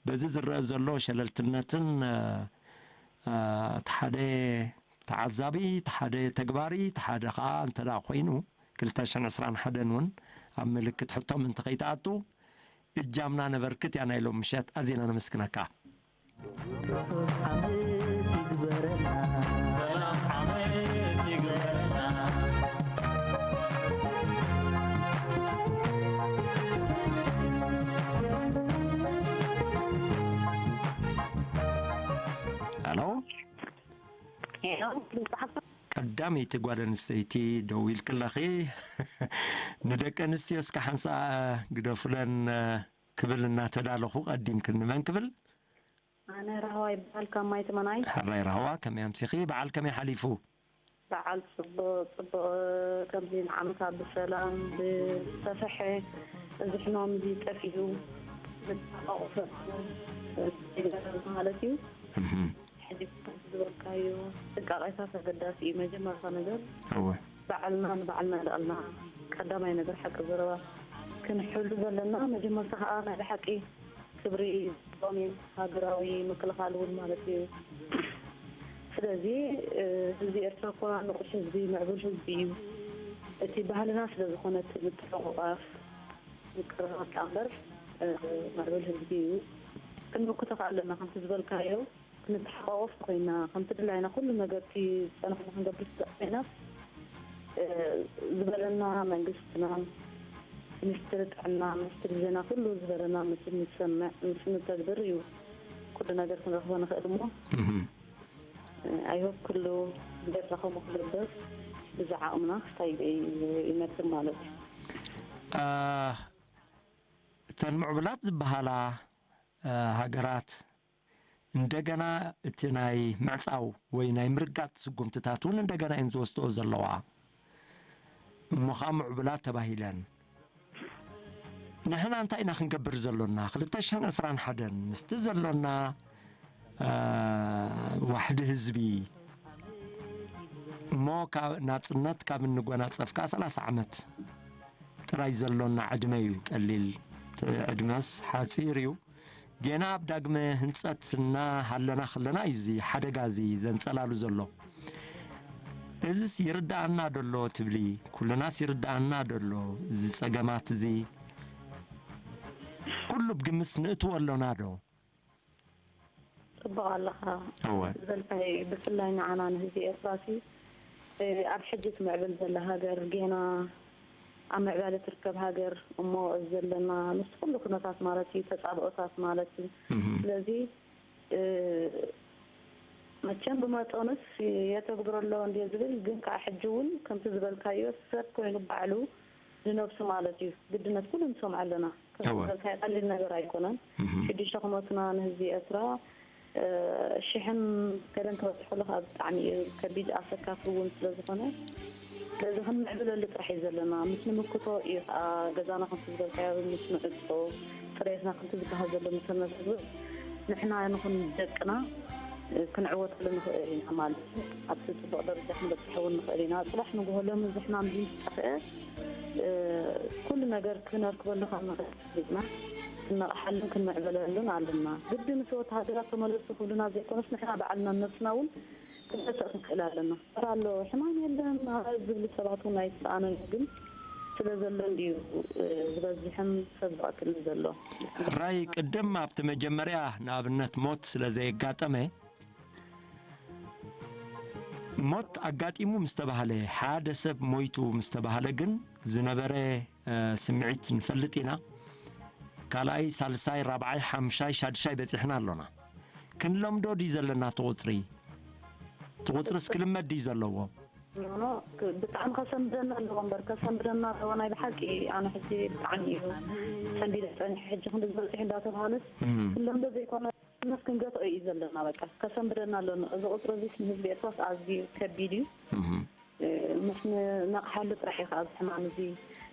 በዚ ዝረአ ዘሎ ሸለልትነትን እቲ ሓደ ተዓዛቢ እቲ ሓደ ተግባሪ እቲ ሓደ ከዓ እንተ ደኣ ኮይኑ ክልተ ሽሕን ዕስራን ሓደን እውን ኣብ ምልክት ሕቶ ምእንቲ ከይትኣቱ እጃምና ነበርክት እያ ናይ ሎም ምሸት ኣዚና ነመስግነካ። ርሑስ ዓመት ይግበረልና። ሰላም ዓመት ይግበረልና። ሄሎ ሄሎ፣ ብዝሓፍቶ ቀዳመይቲ ጓል ኣንስተይቲ ደው ኢልክለኺ ንደቂ ኣንስትዮ እስከ ሓንሳ ግደፉለን ክብል እናተዳለኹ ቀዲምክኒ መን ክብል ኣነ ራህዋ ይበሃል ካብ ማይ ትመናይ። ሕራይ ራህዋ ከመይ ኣምሲኺ በዓል ከመይ ሓሊፉ በዓል ጽቡቕ ጽቡቕ ከምዚ ንዓመታ ብሰላም ብዝሰፈሐ እዚ ሕማም እዚ ጠፊኡ ዝተሓቋቑፈ ማለት እዩ። ሕጂ ዝበልካዮ ጥንቃቄታት ኣገዳሲ እዩ። መጀመርታ ነገር እወ ባዕልና ንባዕልና ልዕልና ቀዳማይ ነገር ሓቂ ዘረባ ክንሕሉ ዘለና። መጀመርታ ከዓ ናይ ብሓቂ ክብሪ ሎሚ ሃገራዊ ምክልኻል እውን ማለት እዩ። ስለዚ ህዝቢ ኤርትራ እኮ ንቑሕ ህዝቢ ምዕቡል ህዝቢ እዩ። እቲ ባህልና ስለ ዝኾነ እቲ ምትሕቑቓፍ ምቅርራብ እምበር ምዕቡል ህዝቢ እዩ። ክንምክቶ ከዓ ኣለና ከምቲ ዝበልካዮ ክንተሓቋቆፍ ኮይና ከምቲ ድላይና ኩሉ ነገር እቲ ዝፀናሕና ክንገብር ዝግባእ ኮይና ዝበለና መንግስትና ሚኒስትሪ ጥዕና ሚኒስትሪ ዜና ኩሉ ዝበለና ምስ ንሰምዕ ምስ ንተግብር እዩ ኩሉ ነገር ክንረክቦ ንክእል እሞ I hope ኩሉ ቤትና ከምኡ ክገብር ብዛ ዓቅምና ክሳይ ይመክር ማለት እዩ። እተን ምዕቡላት ዝበሃላ ሃገራት እንደገና እቲ ናይ ምዕፃው ወይ ናይ ምርጋጥ ስጉምትታት እውን እንደገና እየን ዝወስድኦ ዘለዋ እሞ ከዓ ምዕቡላት ተባሂለን ንሕና እንታይ ኢና ክንገብር ዘሎና ክልተ ሽሕን ዕስራን ሓደን ምስቲ ዘሎና ዋሕዲ ህዝቢ እሞ ናፅነት ካብ እንጎናፀፍ ከዓ ሰላሳ ዓመት ጥራይ ዘሎና ዕድመ እዩ ቀሊል ዕድመስ ሓፂር እዩ ጌና ኣብ ዳግመ ህንፀት እናሃለና ከለና እዩ እዚ ሓደጋ እዚ ዘንፀላሉ ዘሎ እዝስ ይርድኣና ደሎ ትብሊ ኩልናስ ይርድኣና ደሎ እዚ ፀገማት እዚ ኩሉ ብግምት ንእትዎ ኣሎና ዶ ፅቡቕ ኣለኻ እወ ዝበልካይ ብፍላይ ንዓና ንህዝቢ ኤርትራ ሲ ኣብ ሕጂ ትምዕብል ዘላ ሃገር ጌና ኣብ ምዕባለ ትርከብ ሃገር እሞ ዘለና ምስ ኩሉ ኩነታት ማለት እዩ ተፃብኦታት ማለት እዩ ስለዚ መቸም ብመጠኑስ የተግብሮ ኣሎ እንድየ ዝብል ግን ከዓ ሕጂ እውን ከምቲ ዝበልካዮ ሰብ ኮይኑ ባዕሉ ንነብሱ ማለት እዩ ግድነት ኩሉ ንሰምዖ ኣለና ከምቲ ዝበልካዮ ቀሊል ነገር ኣይኮነን ሽዱሽተ ክመትና ንህዝቢ ኤርትራ ሽሕን ገለን ክበፅሑ ከሎ ከዓ ብጣዕሚ እዩ ከቢድ ኣሰካፊ እውን ስለ ዝኾነ ስለዚ ክንምዕብለሉ ጥራሕ እዩ ዘለና ምስ ንምክቶ እዩ ከዓ ገዛና ከምቲ ዝበልካዮ ምስ ንዕፆ ፅሬትና ከምቲ ዝበሃል ዘሎ ምስ ነተግብር ንሕና ንኹን ደቅና ክንዕወተሉ ንኽእል ኢና ማለት እዩ። ኣብቲ ጽቡቕ ደረጃ ክንበጽሕ እውን ንኽእል ኢና። ጽባሕ ንግሆ ሎሚ እዚ ሕማም እዚ ምስ ጠፍአ፣ እ፣ ኩሉ ነገር ክነርክበሉ ከም ንኽእል ፈሊጥና ክንነቕሓሉን ክንምዕብለሉን ኣለና። ግድን እቲ ወተሃደራት ተመለሱ ክብሉና ዘይኮነስ ንሕና ባዕልና ነብስና እውን ክንገትእ ክንክእል ኣለና። በር ኣሎ፣ ሕማም የለን ዝብሉ ሰባት እውን ኣይሰኣኑን እዩ። ግን ስለ ዘሎ እንድዩ፣ እ፣ ዝበዝሕን ሰብ ዝቐትልን ዘሎ። ሕራይ ቅድም ኣብቲ መጀመርያ ንኣብነት ሞት ስለ ዘየጋጠመ፣ ሞት ኣጋጢሙ ምስ ተባህለ፣ ሓደ ሰብ ሞይቱ ምስ ተባህለ ግን ዝነበረ፣ እ፣ ስምዒት ንፈልጥ ኢና። ካልኣይ፣ ሳልሳይ፣ ራብዓይ፣ ሓምሻይ፣ ሻድሻይ በጺሕና ኣሎና። ክንለምዶ ድዩ ዘለና እቲ ቁጽሪ? እቲ ቁጽሪስ ክልመድ ድዩ ዘለዎ? ኖ፣ ኖ፣ ክ-፣ ብጣዕሚ ከሰንብደና ኣለዎ እምበር፣ ከሰንብደና ኣለዎ። ናይ ብሓቂ ኣነ ሕጂ ብጣዕሚ እዩ ሰንቢደ ጸኒሐ። ሕጂ ክንዲ ዝበጽሕ እንዳተባሃለስ እም። ክንለምዶ ዘይኮነ፣ ክንገትኦ እዩ ዘለና። በቃ ከሰንብደና ኣለዎ። እዚ ቁጽሪ እዚስ ንህዝቢ ኤርትራስ ኣዝዩ ከቢድ እዩ። እም። እ፣ ምስ ንነቕሓሉ ጥራሕ እዩ ከኣ እዚ ሕማም እዚ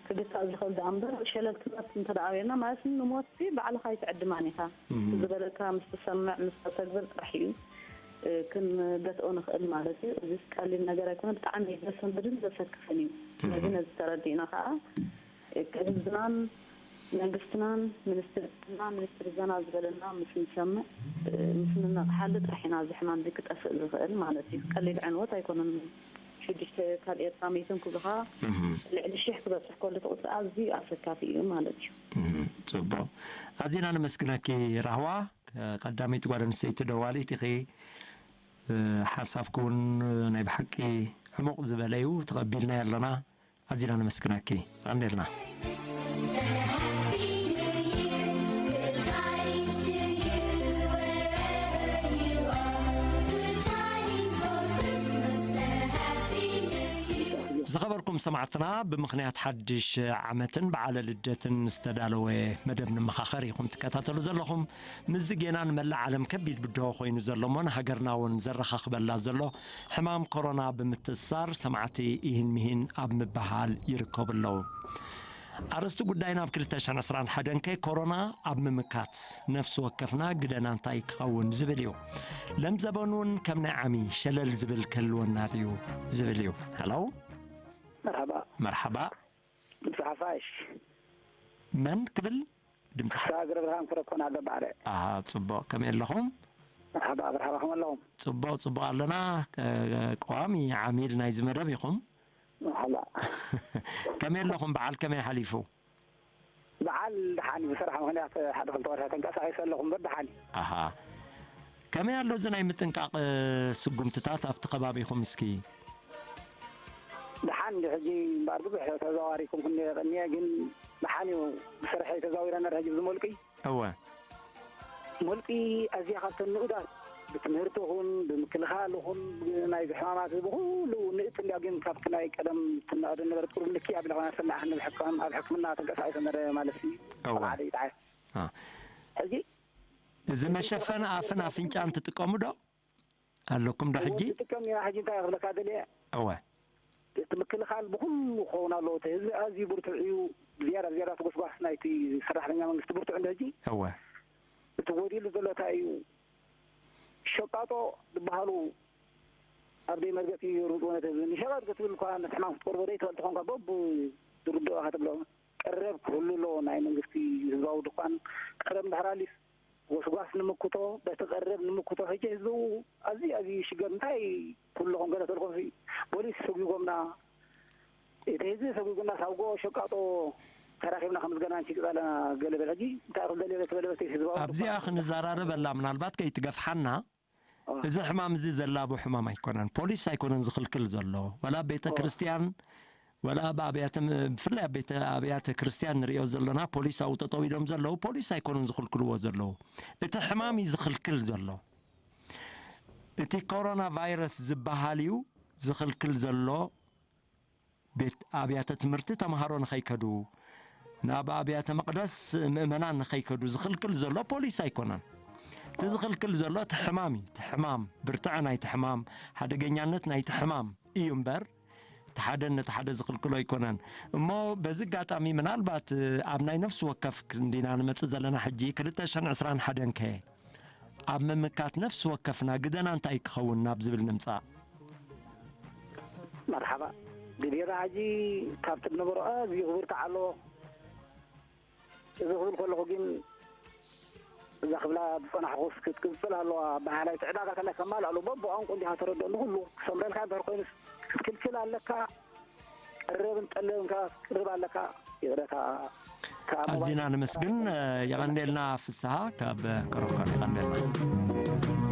ክግታእ ዝኽእል ደኣ እምበር፣ ሸለልትነት እንተ ደኣ ኣበየና ማለት ንሞት እዚ ባዕልኻ ኣይትዕድማን ኢኻ። እም። ዝበለካ ምስ ትሰምዕ፣ ምስ ተተግብር ጥራሕ እዩ፣ እ፣ ክንገትኦ ንኽእል ማለት እዩ። እዚስ ቀሊል ነገር ኣይኮነን። ብጣዕሚ እዩ ዘሰንብድን ዘሰክፍን እዩ። ስለዚ እም። ነዚ ተረዲእና ከኣ፣ እ፣ ህዝብናን መንግስትናን ሚኒስትሪ ጥዕና፣ ሚኒስትሪ ዘና ዝበለና ምስ ንሰምዕ፣ እ፣ ምስ ንነቕሓሉ ጥራሕ ኢና እዚ ሕማም እዚ ክጠፍእ ዝኽእል ማለት እዩ። ቀሊል ዕንወት ኣይኮነን። ሽዱሽተ ካብ ኤርትራ መይቶም ክብሉኻ እም። ልዕሊ ሽሕ ክበጽሕ ከሎ እቲ ቁጽሪ ኣዝዩ ኣሰካፊ እዩ ማለት እዩ። እም። ጽቡቕ። ኣዚና ነመስግነኪ ራህዋ፣ ቀዳመይቲ ጓል ኣንስተይቲ ደዋሊት ኢኺ። እ፣ ሓሳብኪ እውን ናይ ብሓቂ ዕሙቕ ዝበለ እዩ፣ ተቐቢልናዮ ኣለና። ኣዚና ነመስግነኪ። ቀንደልና። ዝኸበርኩም ሰማዕትና፣ ብምኽንያት ሓድሽ ዓመትን በዓለ ልደትን ዝተዳለወ መደብ ንመኻኸር ኢኹም ትከታተሉ ዘለኹም። ምስዚ ጌና ንመላእ ዓለም ከቢድ ብድሆ ኮይኑ ዘሎ እሞ ንሃገርና እውን ዘረኻኽበላ ዘሎ ሕማም ኮሮና ብምትእስሳር ሰማዕቲ ኢሂን ሚሂን ኣብ ምብሃል ይርከቡ ኣለዉ። ኣርእስቲ ጉዳይና ኣብ ክልተ ሽሕን ዕስራን ሓደን ከ ኮሮና ኣብ ምምካት ነፍሲ ወከፍና ግደና እንታይ ክኸውን ዝብል እዩ። ለምዘበን እውን ከም ናይ ዓሚ ሸለል ዝብል ክህልወና ድዩ ዝብል እዩ። ሃሎ። መርሓባ። መርሓባ። ድምፂ ሓፋሽ። መን ክብል? ድምፂ ሓ- ሳግረ ብርሃን ክረኮን ኣገባዕረ። ኣሃ፣ ጽቡቕ። ከመይ ኣለኹም? መርሓባ፣ መርሓባ፣ ከመይ ኣለኹም? ጽቡቕ፣ ጽቡቕ ኣለና። ቀ-፣ ቀዋሚ ዓሚል ናይዚ መደብ ኢኹም። መርሓባ። ከመይ ኣለኹም? በዓል ከመይ ሓሊፉ? በዓል ደሓን እዩ። ብስራሕ ምኽንያት ሓደ ክልተ ወርሒ ተንቀሳቒሰ ኣለኹ እምበር ደሓን እዩ። ኣሃ። ከመይ ኣሎ እዚ ናይ ምጥንቃቕ ስጉምትታት ኣብቲ ከባቢኹም እስኪ? ደሓን እንዲ ሕጂ እምበኣር ብዙሕ ተዘዋዋሪኩም ክንደ ቀኒየ፣ ግን ደሓን እዩ። ብስርሐይ ተዛዊረ ነረ ሕጂ ብዝመልቂ። እወ። መልቂ ኣዝያ ካብተን ንኡዳት ብትምህርቲ ይኹን ብምክልኻል ይኹን ናይ ሕማማት ብኹሉ ንእት እንድያ፣ ግን ካብቲ ናይ ቀደም ትናኣዶ ነበረት ቁሩብ ልክይ ኣቢላ ኮይና ሰላሕ ንብ ሕክም-፣ ኣብ ሕክምና ተንቀሳቒሰ ነረ ማለት እዩ። እወ። ኣብ ሓደ ይጥዓይ። አ። ሕጂ እዚ መሸፈኒ ኣፍን ኣፍንጫን ትጥቀሙ ዶ ኣለኩም ዶ ሕጂ? ትጥቀም ኢና። ሕጂ እንታይ ክብለካ ደልየ? እወ። እቲ ምክልኻል ብኹሉ ክኸውን ኣለዎ። እቲ ህዝቢ ኣዝዩ ብርቱዕ እዩ። ብዝያዳ፣ ብዝያዳ ተጎስጓስ ናይቲ ሰራሕተኛ መንግስቲ ብርቱዕ እንዶ ሕጂ። እወ። እቲ ጎዲሉ ዘሎ እንታይ እዩ? ሸቃጦ ዝበሃሉ ኣብ ደይ መርገጺ ይሩጡ ነቲ ህዝቢ። ንሸቐጥ ክትብል እኳ ነቲ ሕማም ክትቀርቦ ደይ ትፈልጥ ኾንካ በቡ ዝርድኦ ኢኻ ትብሎ። ቀረብ ክህሉ ኣለዎ። ናይ መንግስቲ ህዝባዊ ድኳን ቀረብ እንድሕር ኣሊፍ ጎስጓስ ንምክቶ፣ በቲ ቀረብ ንምክቶ። ሕጂ ህዝቢ ኣዝዩ፣ ኣዝዩ ይሽገር። እንታይ ኩልኹም ገለ ተልኮሲ ፖሊስ ሰጒጎምና፣ እቲ ህዝቢ ሰጒጉና ሳውጎ ሸቃጦ ተራኺብና ከም ዝገና ንሽቅጥ ኣለና ገለ በል። ሕጂ እንታይ ክብል ደልየ በቲ በለ በቲ ህዝባዊ ኣብዚኣ ድኳን ክንዘራረበላ ምናልባት ከይትገፍሓና፣ ኦ። እዚ ሕማም እዚ ዘላቡ ሕማም ኣይኮነን። ፖሊስ ኣይኮነን ዝኽልክል ዘሎ። ዋላ ቤተ ኦ። ክርስቲያን፣ ዋላ ኣብ ኣብያተ ም-፣ ብፍላይ ኣብ ቤተ፣ ኣብያተ ክርስቲያን ንሪኦ ዘለና ፖሊስ ኣብኡ ጠጠው ኢሎም ዘለዉ፣ ፖሊስ ኣይኮነን ዝኽልክልዎ ዘለዉ። እቲ ሕማም እዩ ዝኽልክል ዘሎ። እቲ ኮሮና ቫይረስ ዝበሃል እዩ ዝኽልክል ዘሎ። ቤት ኣብያተ ትምህርቲ ተምሃሮ ንኸይከዱ፣ ናብ ኣብያተ መቕደስ ምእመናን ንኸይከዱ ዝኽልክል ዘሎ ፖሊስ ኣይኮነን። እቲ ዝኽልክል ዘሎ እቲ ሕማም እዩ። እቲ ሕማም፣ ብርትዐ ናይቲ ሕማም፣ ሓደገኛነት ናይቲ ሕማም እዩ እምበር፣ እቲ ሓደ ነቲ ሓደ ዝኽልክሎ ኣይኮነን። እሞ በዚ ኣጋጣሚ ምናልባት ኣብ ናይ ነፍሲ ወከፍ ክንዲና ንመጽእ ዘለና ሕጂ ክልተ ሽሕን ዕስራን ሓደን ከ ኣብ ምምካት ነፍሲ ወከፍና ግደና እንታይ ክኸውን ናብ ዝብል ንምጻእ። መርሓባ። ግዴና ሕጂ ካብቲ ንበርዖ እዚ ክብርታ ኣለዎ። እዚ ክብል ከለኹ ግን እዛ ክብላ ዝጸናሕኩስ ክትቅጽል ኣለዋ። ብሓላይ እቲ ዕዳጋ ከላይ ከማልእ ኣለዎ። በብቋንቋ እንዲኻ ተረድኦ ንኹሉ ክሰምረልካ እንተር ኮይኑስ ክትክልክል ኣለካ። ቀረብን ጠለብን ከኣ ክትቅርብ ኣለካ። ይቕረታ። ካብ ኣዚና ሞባይል ነመስግን። የቐንዴልና ፍስሃ ካብ ከረኮን የቐንዴልና።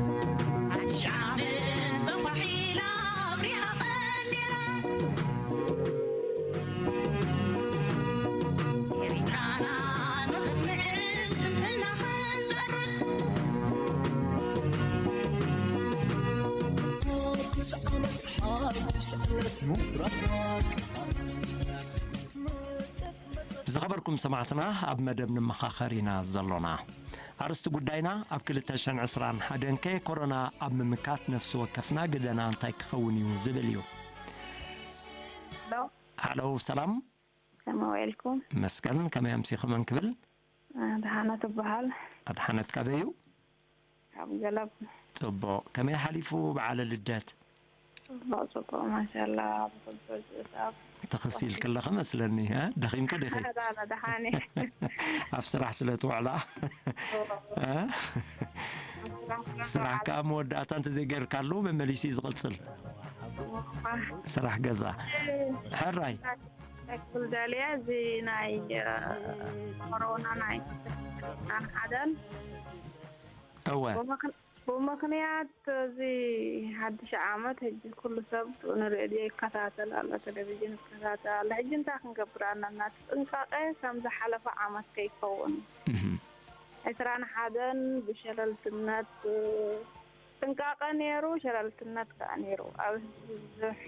ዝኸበርኩም ሰማዕትና፣ ኣብ መደብ ንመኻኸር ኢና ዘሎና። ኣርእስቲ ጉዳይና፣ ኣብ ክልተ ሽሕን ዕስራን ሓደን ከ ኮሮና ኣብ ምምካት ነፍሲ ወከፍና ግደና እንታይ ክኸውን እዩ ዝብል እዩ። ሄሎ። ሃሎ፣ ሰላም። ከመይ ውዒልኩም? መስቀልን፣ ከመይ ኣምሲኹም እንክብል? እ፣ ኣድሓነት እበሃል። ኣድሓነት ካበይ እዩ? ካብ ገለብ። ጽቡቕ። ከመይ ሓሊፉ በዓለ ልደት? ጽቡቕ፣ ጽቡቕ፣ ማሻላ፣ ብኽልተ ዝእሳብ። ተኸሲልኪ ኣለኺ መስለኒ፣ እ? ደኺምኪ ዲኺ? ላ፣ ላ፣ ደሓን እየ። ኣብ ስራሕ ስለ ትውዕላ? እ? ኣብ ስራሕ ስራሕ ከዓ መወዳእታ እንተዘይገይርካሉ መመሊሱ እዩ ዝቕጽል። እዋ። ስራሕ ገዛ። እ፣ ሕራይ። ክብል ደልየ፣ እዚ ናይ፣ እ፣ ኮሮና ናይ ሓደን እወ። ብምኽን-፣ ብምኽንያት እዚ ሓድሽ ዓመት፣ ሕጂ ኩሉ ሰብ ንሬድዮ ይከታተል ኣሎ፣ ቴሌቪዥን ይከታተል ኣሎ። ሕጂ እንታይ ክንገብር ኣለና? እቲ ጥንቃቄ ከም ዝሓለፈ ዓመት ከይከውን። እህም። ዕስራን ሓደን ብሸለልትነት፣ ጥንቃቐ ነይሩ፣ ሸለልትነት ከኣ ነይሩ። ኣብ ህዝቢ ብዙሕ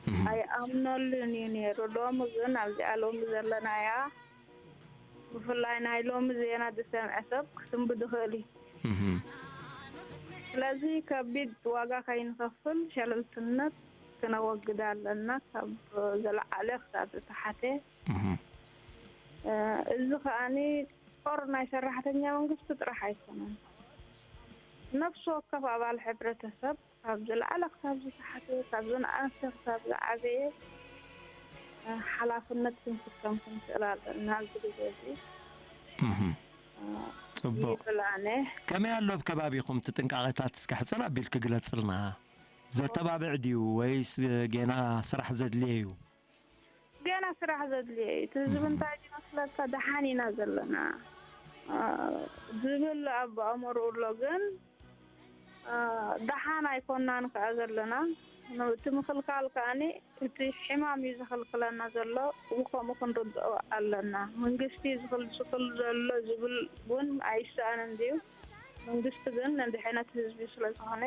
እህም። ኣይኣምነሉን እዩ ነይሩ። ሎሚ ግን ኣብዚኣ ሎሚ ዘለናያ ብፍላይ ናይ ሎሚ ዜና ዝሰምዐ ሰብ ክስንብድ ይኽእል እዩ። እህም። ስለዚ ከቢድ ዋጋ ከይንኸፍል ሸለልትነት ክነወግድ ኣለና፣ ካብ ዝለዓለ ክሳብ ዝተሓተ። እህም። እ፣ እዚ ከኣኒ ጦር ናይ ሰራሕተኛ መንግስቲ ጥራሕ ኣይኮነን። ነፍሲ ወከፍ ኣባል ሕብረተሰብ ካብ ዝለዓለ ክሳብ ዝተሓተ፣ ካብ ዝነኣሰ ክሳብ ዝዓበየ፣ እ፣ ሓላፍነት ክንስከም ክንክእል ኣለና ኣብዚ ግዜ እዚ። እህም። እ፣ ጽቡቕ። ይብል ኣነ። ከመይ ኣሎ ኣብ ከባቢኹም እቲ ጥንቃቐታት? እስከ ሕጽር ኣቢልኪ ግለጽልና። ዘተባብዕ ድዩ ወይስ ጌና ስራሕ ዘድልዮ እዩ? ገና ስራሕ ዘድልዮ እዩ። እቲ ህዝቢ እም። እንታይ ዝመስለካ፣ ደሓን ኢና ዘለና፣ እ፣ ዝብል ኣብ ኣእምሮኡ ኣሎ። ግን፣ እ፣ ደሓን ኣይኮናን ከኣ ዘለና። ን-፣ እቲ ምኽልካል ከኣኒ እቲ ሕማም እዩ ዘኸልክለና ዘሎ። ብኸምኡ ክንርድኦ ኣለና። መንግስቲ ዝኽል-፣ ዝኽል ዘሎ ዝብል እውን ኣይሰኣንን ድዩ? መንግስቲ ግን ንድሕነት ህዝቢ ስለ ዝኾነ፣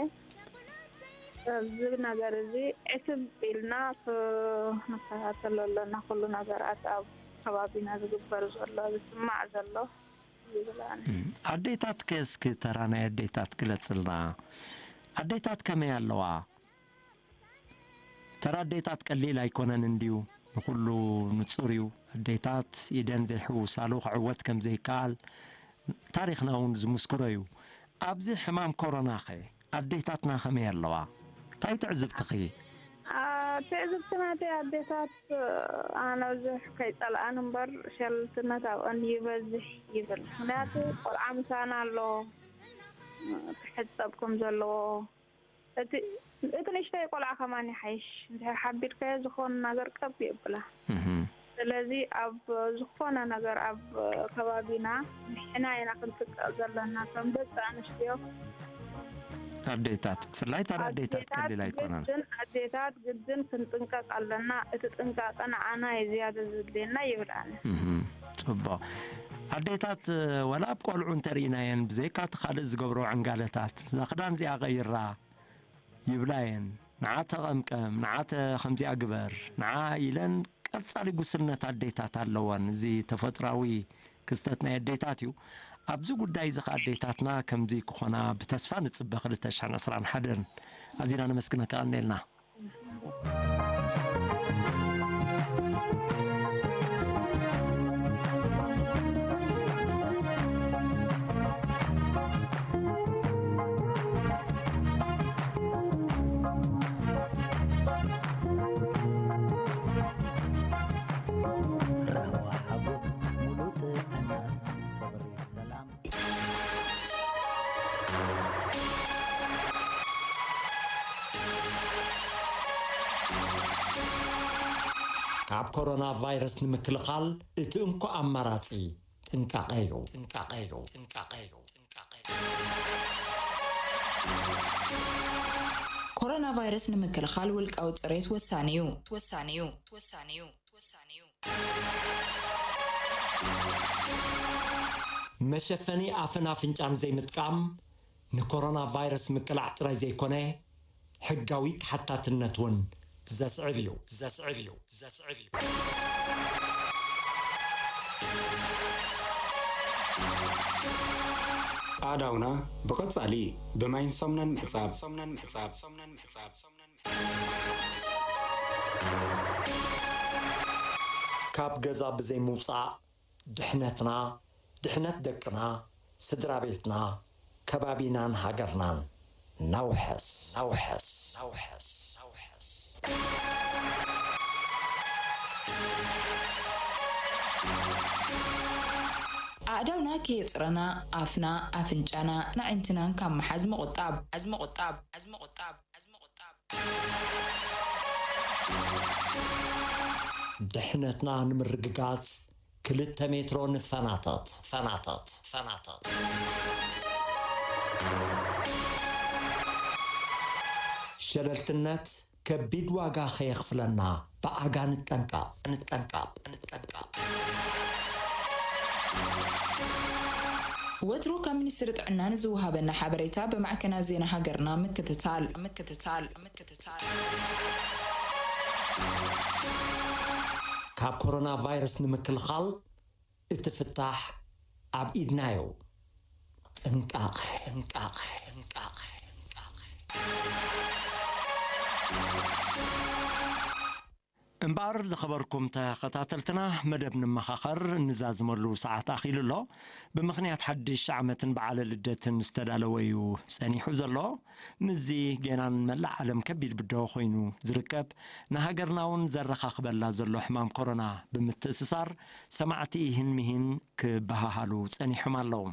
ኣብዚ ነገር እዚ ዕትብ ኢልና ክንከታተሎ ኣለና። ኩሉ ነገራት ኣብ ከባቢና ዝግበር ዘሎ፣ ዝስማዕ ዘሎ ይብል ኣነ። እም፣ ኣዴታትከ እስኪ ተራ ናይ ኣዴታት ግለጽልና። ኣዴታት ከመይ ኣለዋ? ተራ ኣዴታት ቀሊል ኣይኮነን እንድዩ፣ ንኹሉ ንጹር እዩ። ኣዴታት ኢደን ዘይሕውሳሉ ክዕወት ከም ዘይከኣል ታሪኽና እውን ዝምስክሮ እዩ። ኣብዚ ሕማም ኮሮናኸ ኣዴታትና ከመይ ኣለዋ? እንታይ ትዕዝብትኺ? አ፣ ትዕዝብቲ ናተይ ኣዴታት፣ ኣነ ብዙሕ ከይጸልኣን እምበር ሸልልትነት ኣብአን ይበዝሕ ይብል። ምኽንያቱ ቆልዓ ምሳና ኣሎ፣ ክሕጸብ ከም ዘለዎ፣ እቲ፣ እቲ ንእሽተይ ቆልዓ ከማን ይሓይሽ። እንድሕር ሓቢርካዮ ዝኾነ ነገር ቀብ የብላ። እህም። ስለዚ ኣብ ዝኾነ ነገር ኣብ ከባቢና ንሕና ኢና ክንጥቀቕ ዘለና። ከም ደቂ ኣንስትዮ ኣዴታት፣ ብፍላይ እታ ኣዴታት ኣዴታት ቀሊል ኣይኮነን። ግድን፣ ኣዴታት ግድን ክንጥንቀቕ ኣለና። እቲ ጥንቃቐ ንዓና እዩ ዝያዳ ዘድልየና ይብል ኣነ። እህም፣ ጽቡቕ። ኣዴታት፣ ወላ ኣብ ቆልዑ እንተርኢናየን፣ ብዘይካ እቲ ካልእ ዝገብሮ ዕንጋለታት፣ እዛ ክዳን እዚኣ ቀይራ ይብላ እየን። ንዓ ተቐምቀም፣ ንዓ ተ-፣ ከምዚኣ ግበር፣ ንዓ ኢለን ቀጻሊ ጉስነት ኣዴታት ኣለወን። እዚ ተፈጥራዊ ክስተት ናይ ኣዴታት እዩ። ኣብዚ ጉዳይ እዚ ኸኣ ኣዴታትና ከምዚ ክኾና ብተስፋ ንጽበ። ክልተ ሽሕን ዕስራን ሓደን ኣዚና ነመስግነካ፣ ቀንየልና። ካብ ኮሮና ቫይረስ ንምክልኻል እቲ እንኮ ኣማራጺ ጥንቃቐ እዩ። ጥንቃቐ እዩ። ጥንቃቐ እዩ። ጥንቃቐ እዩ። ኮሮና ቫይረስ ንምክልኻል ውልቃዊ ጽሬት ወሳኒ እዩ። ወሳኒ እዩ። ወሳኒ እዩ። ወሳኒ እዩ። መሸፈኒ ኣፍን ኣፍንጫን ዘይምጥቃም ንኮሮና ቫይረስ ምቅላዕ ጥራይ ዘይኮነ፣ ሕጋዊ ተሓታትነት እውን ዘስዕብ እዩ። ዘስዕብ እዩ። ዘስዕብ እዩ። ኣእዳውና ብቐጻሊ ብማይን ሳሙናን ምሕጻብ። ሳሙናን ምሕጻብ። ሳሙናን ምሕጻብ። ካብ ገዛ ብዘይ ምውጻእ ድሕነትና፣ ድሕነት ደቅና፣ ስድራ ቤትና፣ ከባቢናን ሃገርናን ነውሕስ። ነውሕስ። ነውሕስ። ነውሕስ። ኣእዳውና ከየጽረና ኣፍና፣ ኣፍንጫና፣ ኣዒንትናን ካብ ምሓዝ ምቑጣብ። ኣዝ ምቑጣብ። ኣዝ ምቑጣብ። ኣዝ ምቑጣብ። ድሕነትና ንምርግጋጽ ክልተ ሜትሮ ንፈናተት። ፈናተት። ፈናተት። ሸለልትነት ከቢድ ዋጋ ከየኽፍለና ብኣጋ ንጠንቀቕ። ንጠንቀቕ። ንጠንቀቕ። ወትሩ ካብ ሚኒስትሪ ጥዕና ንዝወሃበና ሓበሬታ ብማዕከናት ዜና ሃገርና ምክትታል። ምክትታል። ምክትታል። ካብ ኮሮና ቫይረስ ንምክልኻል እቲ ፍታሕ ኣብ ኢድና እዩ። ጥንቃቐ። ጥንቃቐ። ጥንቃቐ። ጥንቃቐ። እምበኣር ዝኸበርኩም ተኸታተልትና፣ መደብ ንመኻኸር እንዛዝመሉ ሰዓት ኣኺሉ ኣሎ። ብምኽንያት ሓድሽ ዓመትን በዓለ ልደትን ዝተዳለወ እዩ ጸኒሑ ዘሎ። ምስዚ ጌናን መላእ ዓለም ከቢድ ብድሆ ኮይኑ ዝርከብ፣ ንሃገርና እውን ዘረኻኽበላ ዘሎ ሕማም ኮሮና ብምትእስሳር፣ ሰማዕቲ ኢሂን ምሂን ክበሃሃሉ ጸኒሖም ኣለዉ።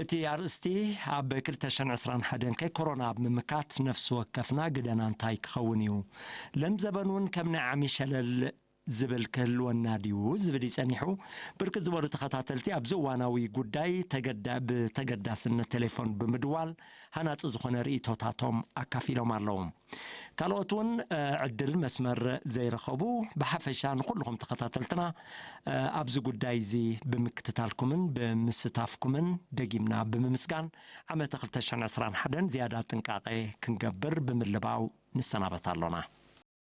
እቲ ኣርእስቲ፣ ኣብ ክልተ ሽሕን ዕስራን ሓደን ከይ ኮሮና ኣብ ምምካት ነፍሲ ወከፍና ግደና እንታይ ክኸውን እዩ? ለም ዘበን እውን ከም ናይ ዓሚ ሸለል ዝብል ክህልወና ድዩ ዝብል እዩ ጸኒሑ። ብርክት ዝበሉ ተኸታተልቲ ኣብዚ እዋናዊ ጉዳይ ተገዳ-፣ ብተገዳስነት ቴሌፎን ብምድዋል ሃናጺ ዝኾነ ርእይቶታቶም ኣካፊሎም ኣለዉ። ካልኦት እውን፣ እ፣ ዕድል መስመር ዘይረኸቡ፣ ብሓፈሻ ንኹልኹም ተኸታተልትና፣ እ፣ ኣብዚ ጉዳይ እዚ ብምክትታልኩምን ብምስታፍኩምን ደጊምና ብምምስጋን፣ ዓመተ ክልተ ሽሕን ዕስራን ሓደን ዝያዳ ጥንቃቐ ክንገብር ብምልባው ንሰናበት ኣሎና።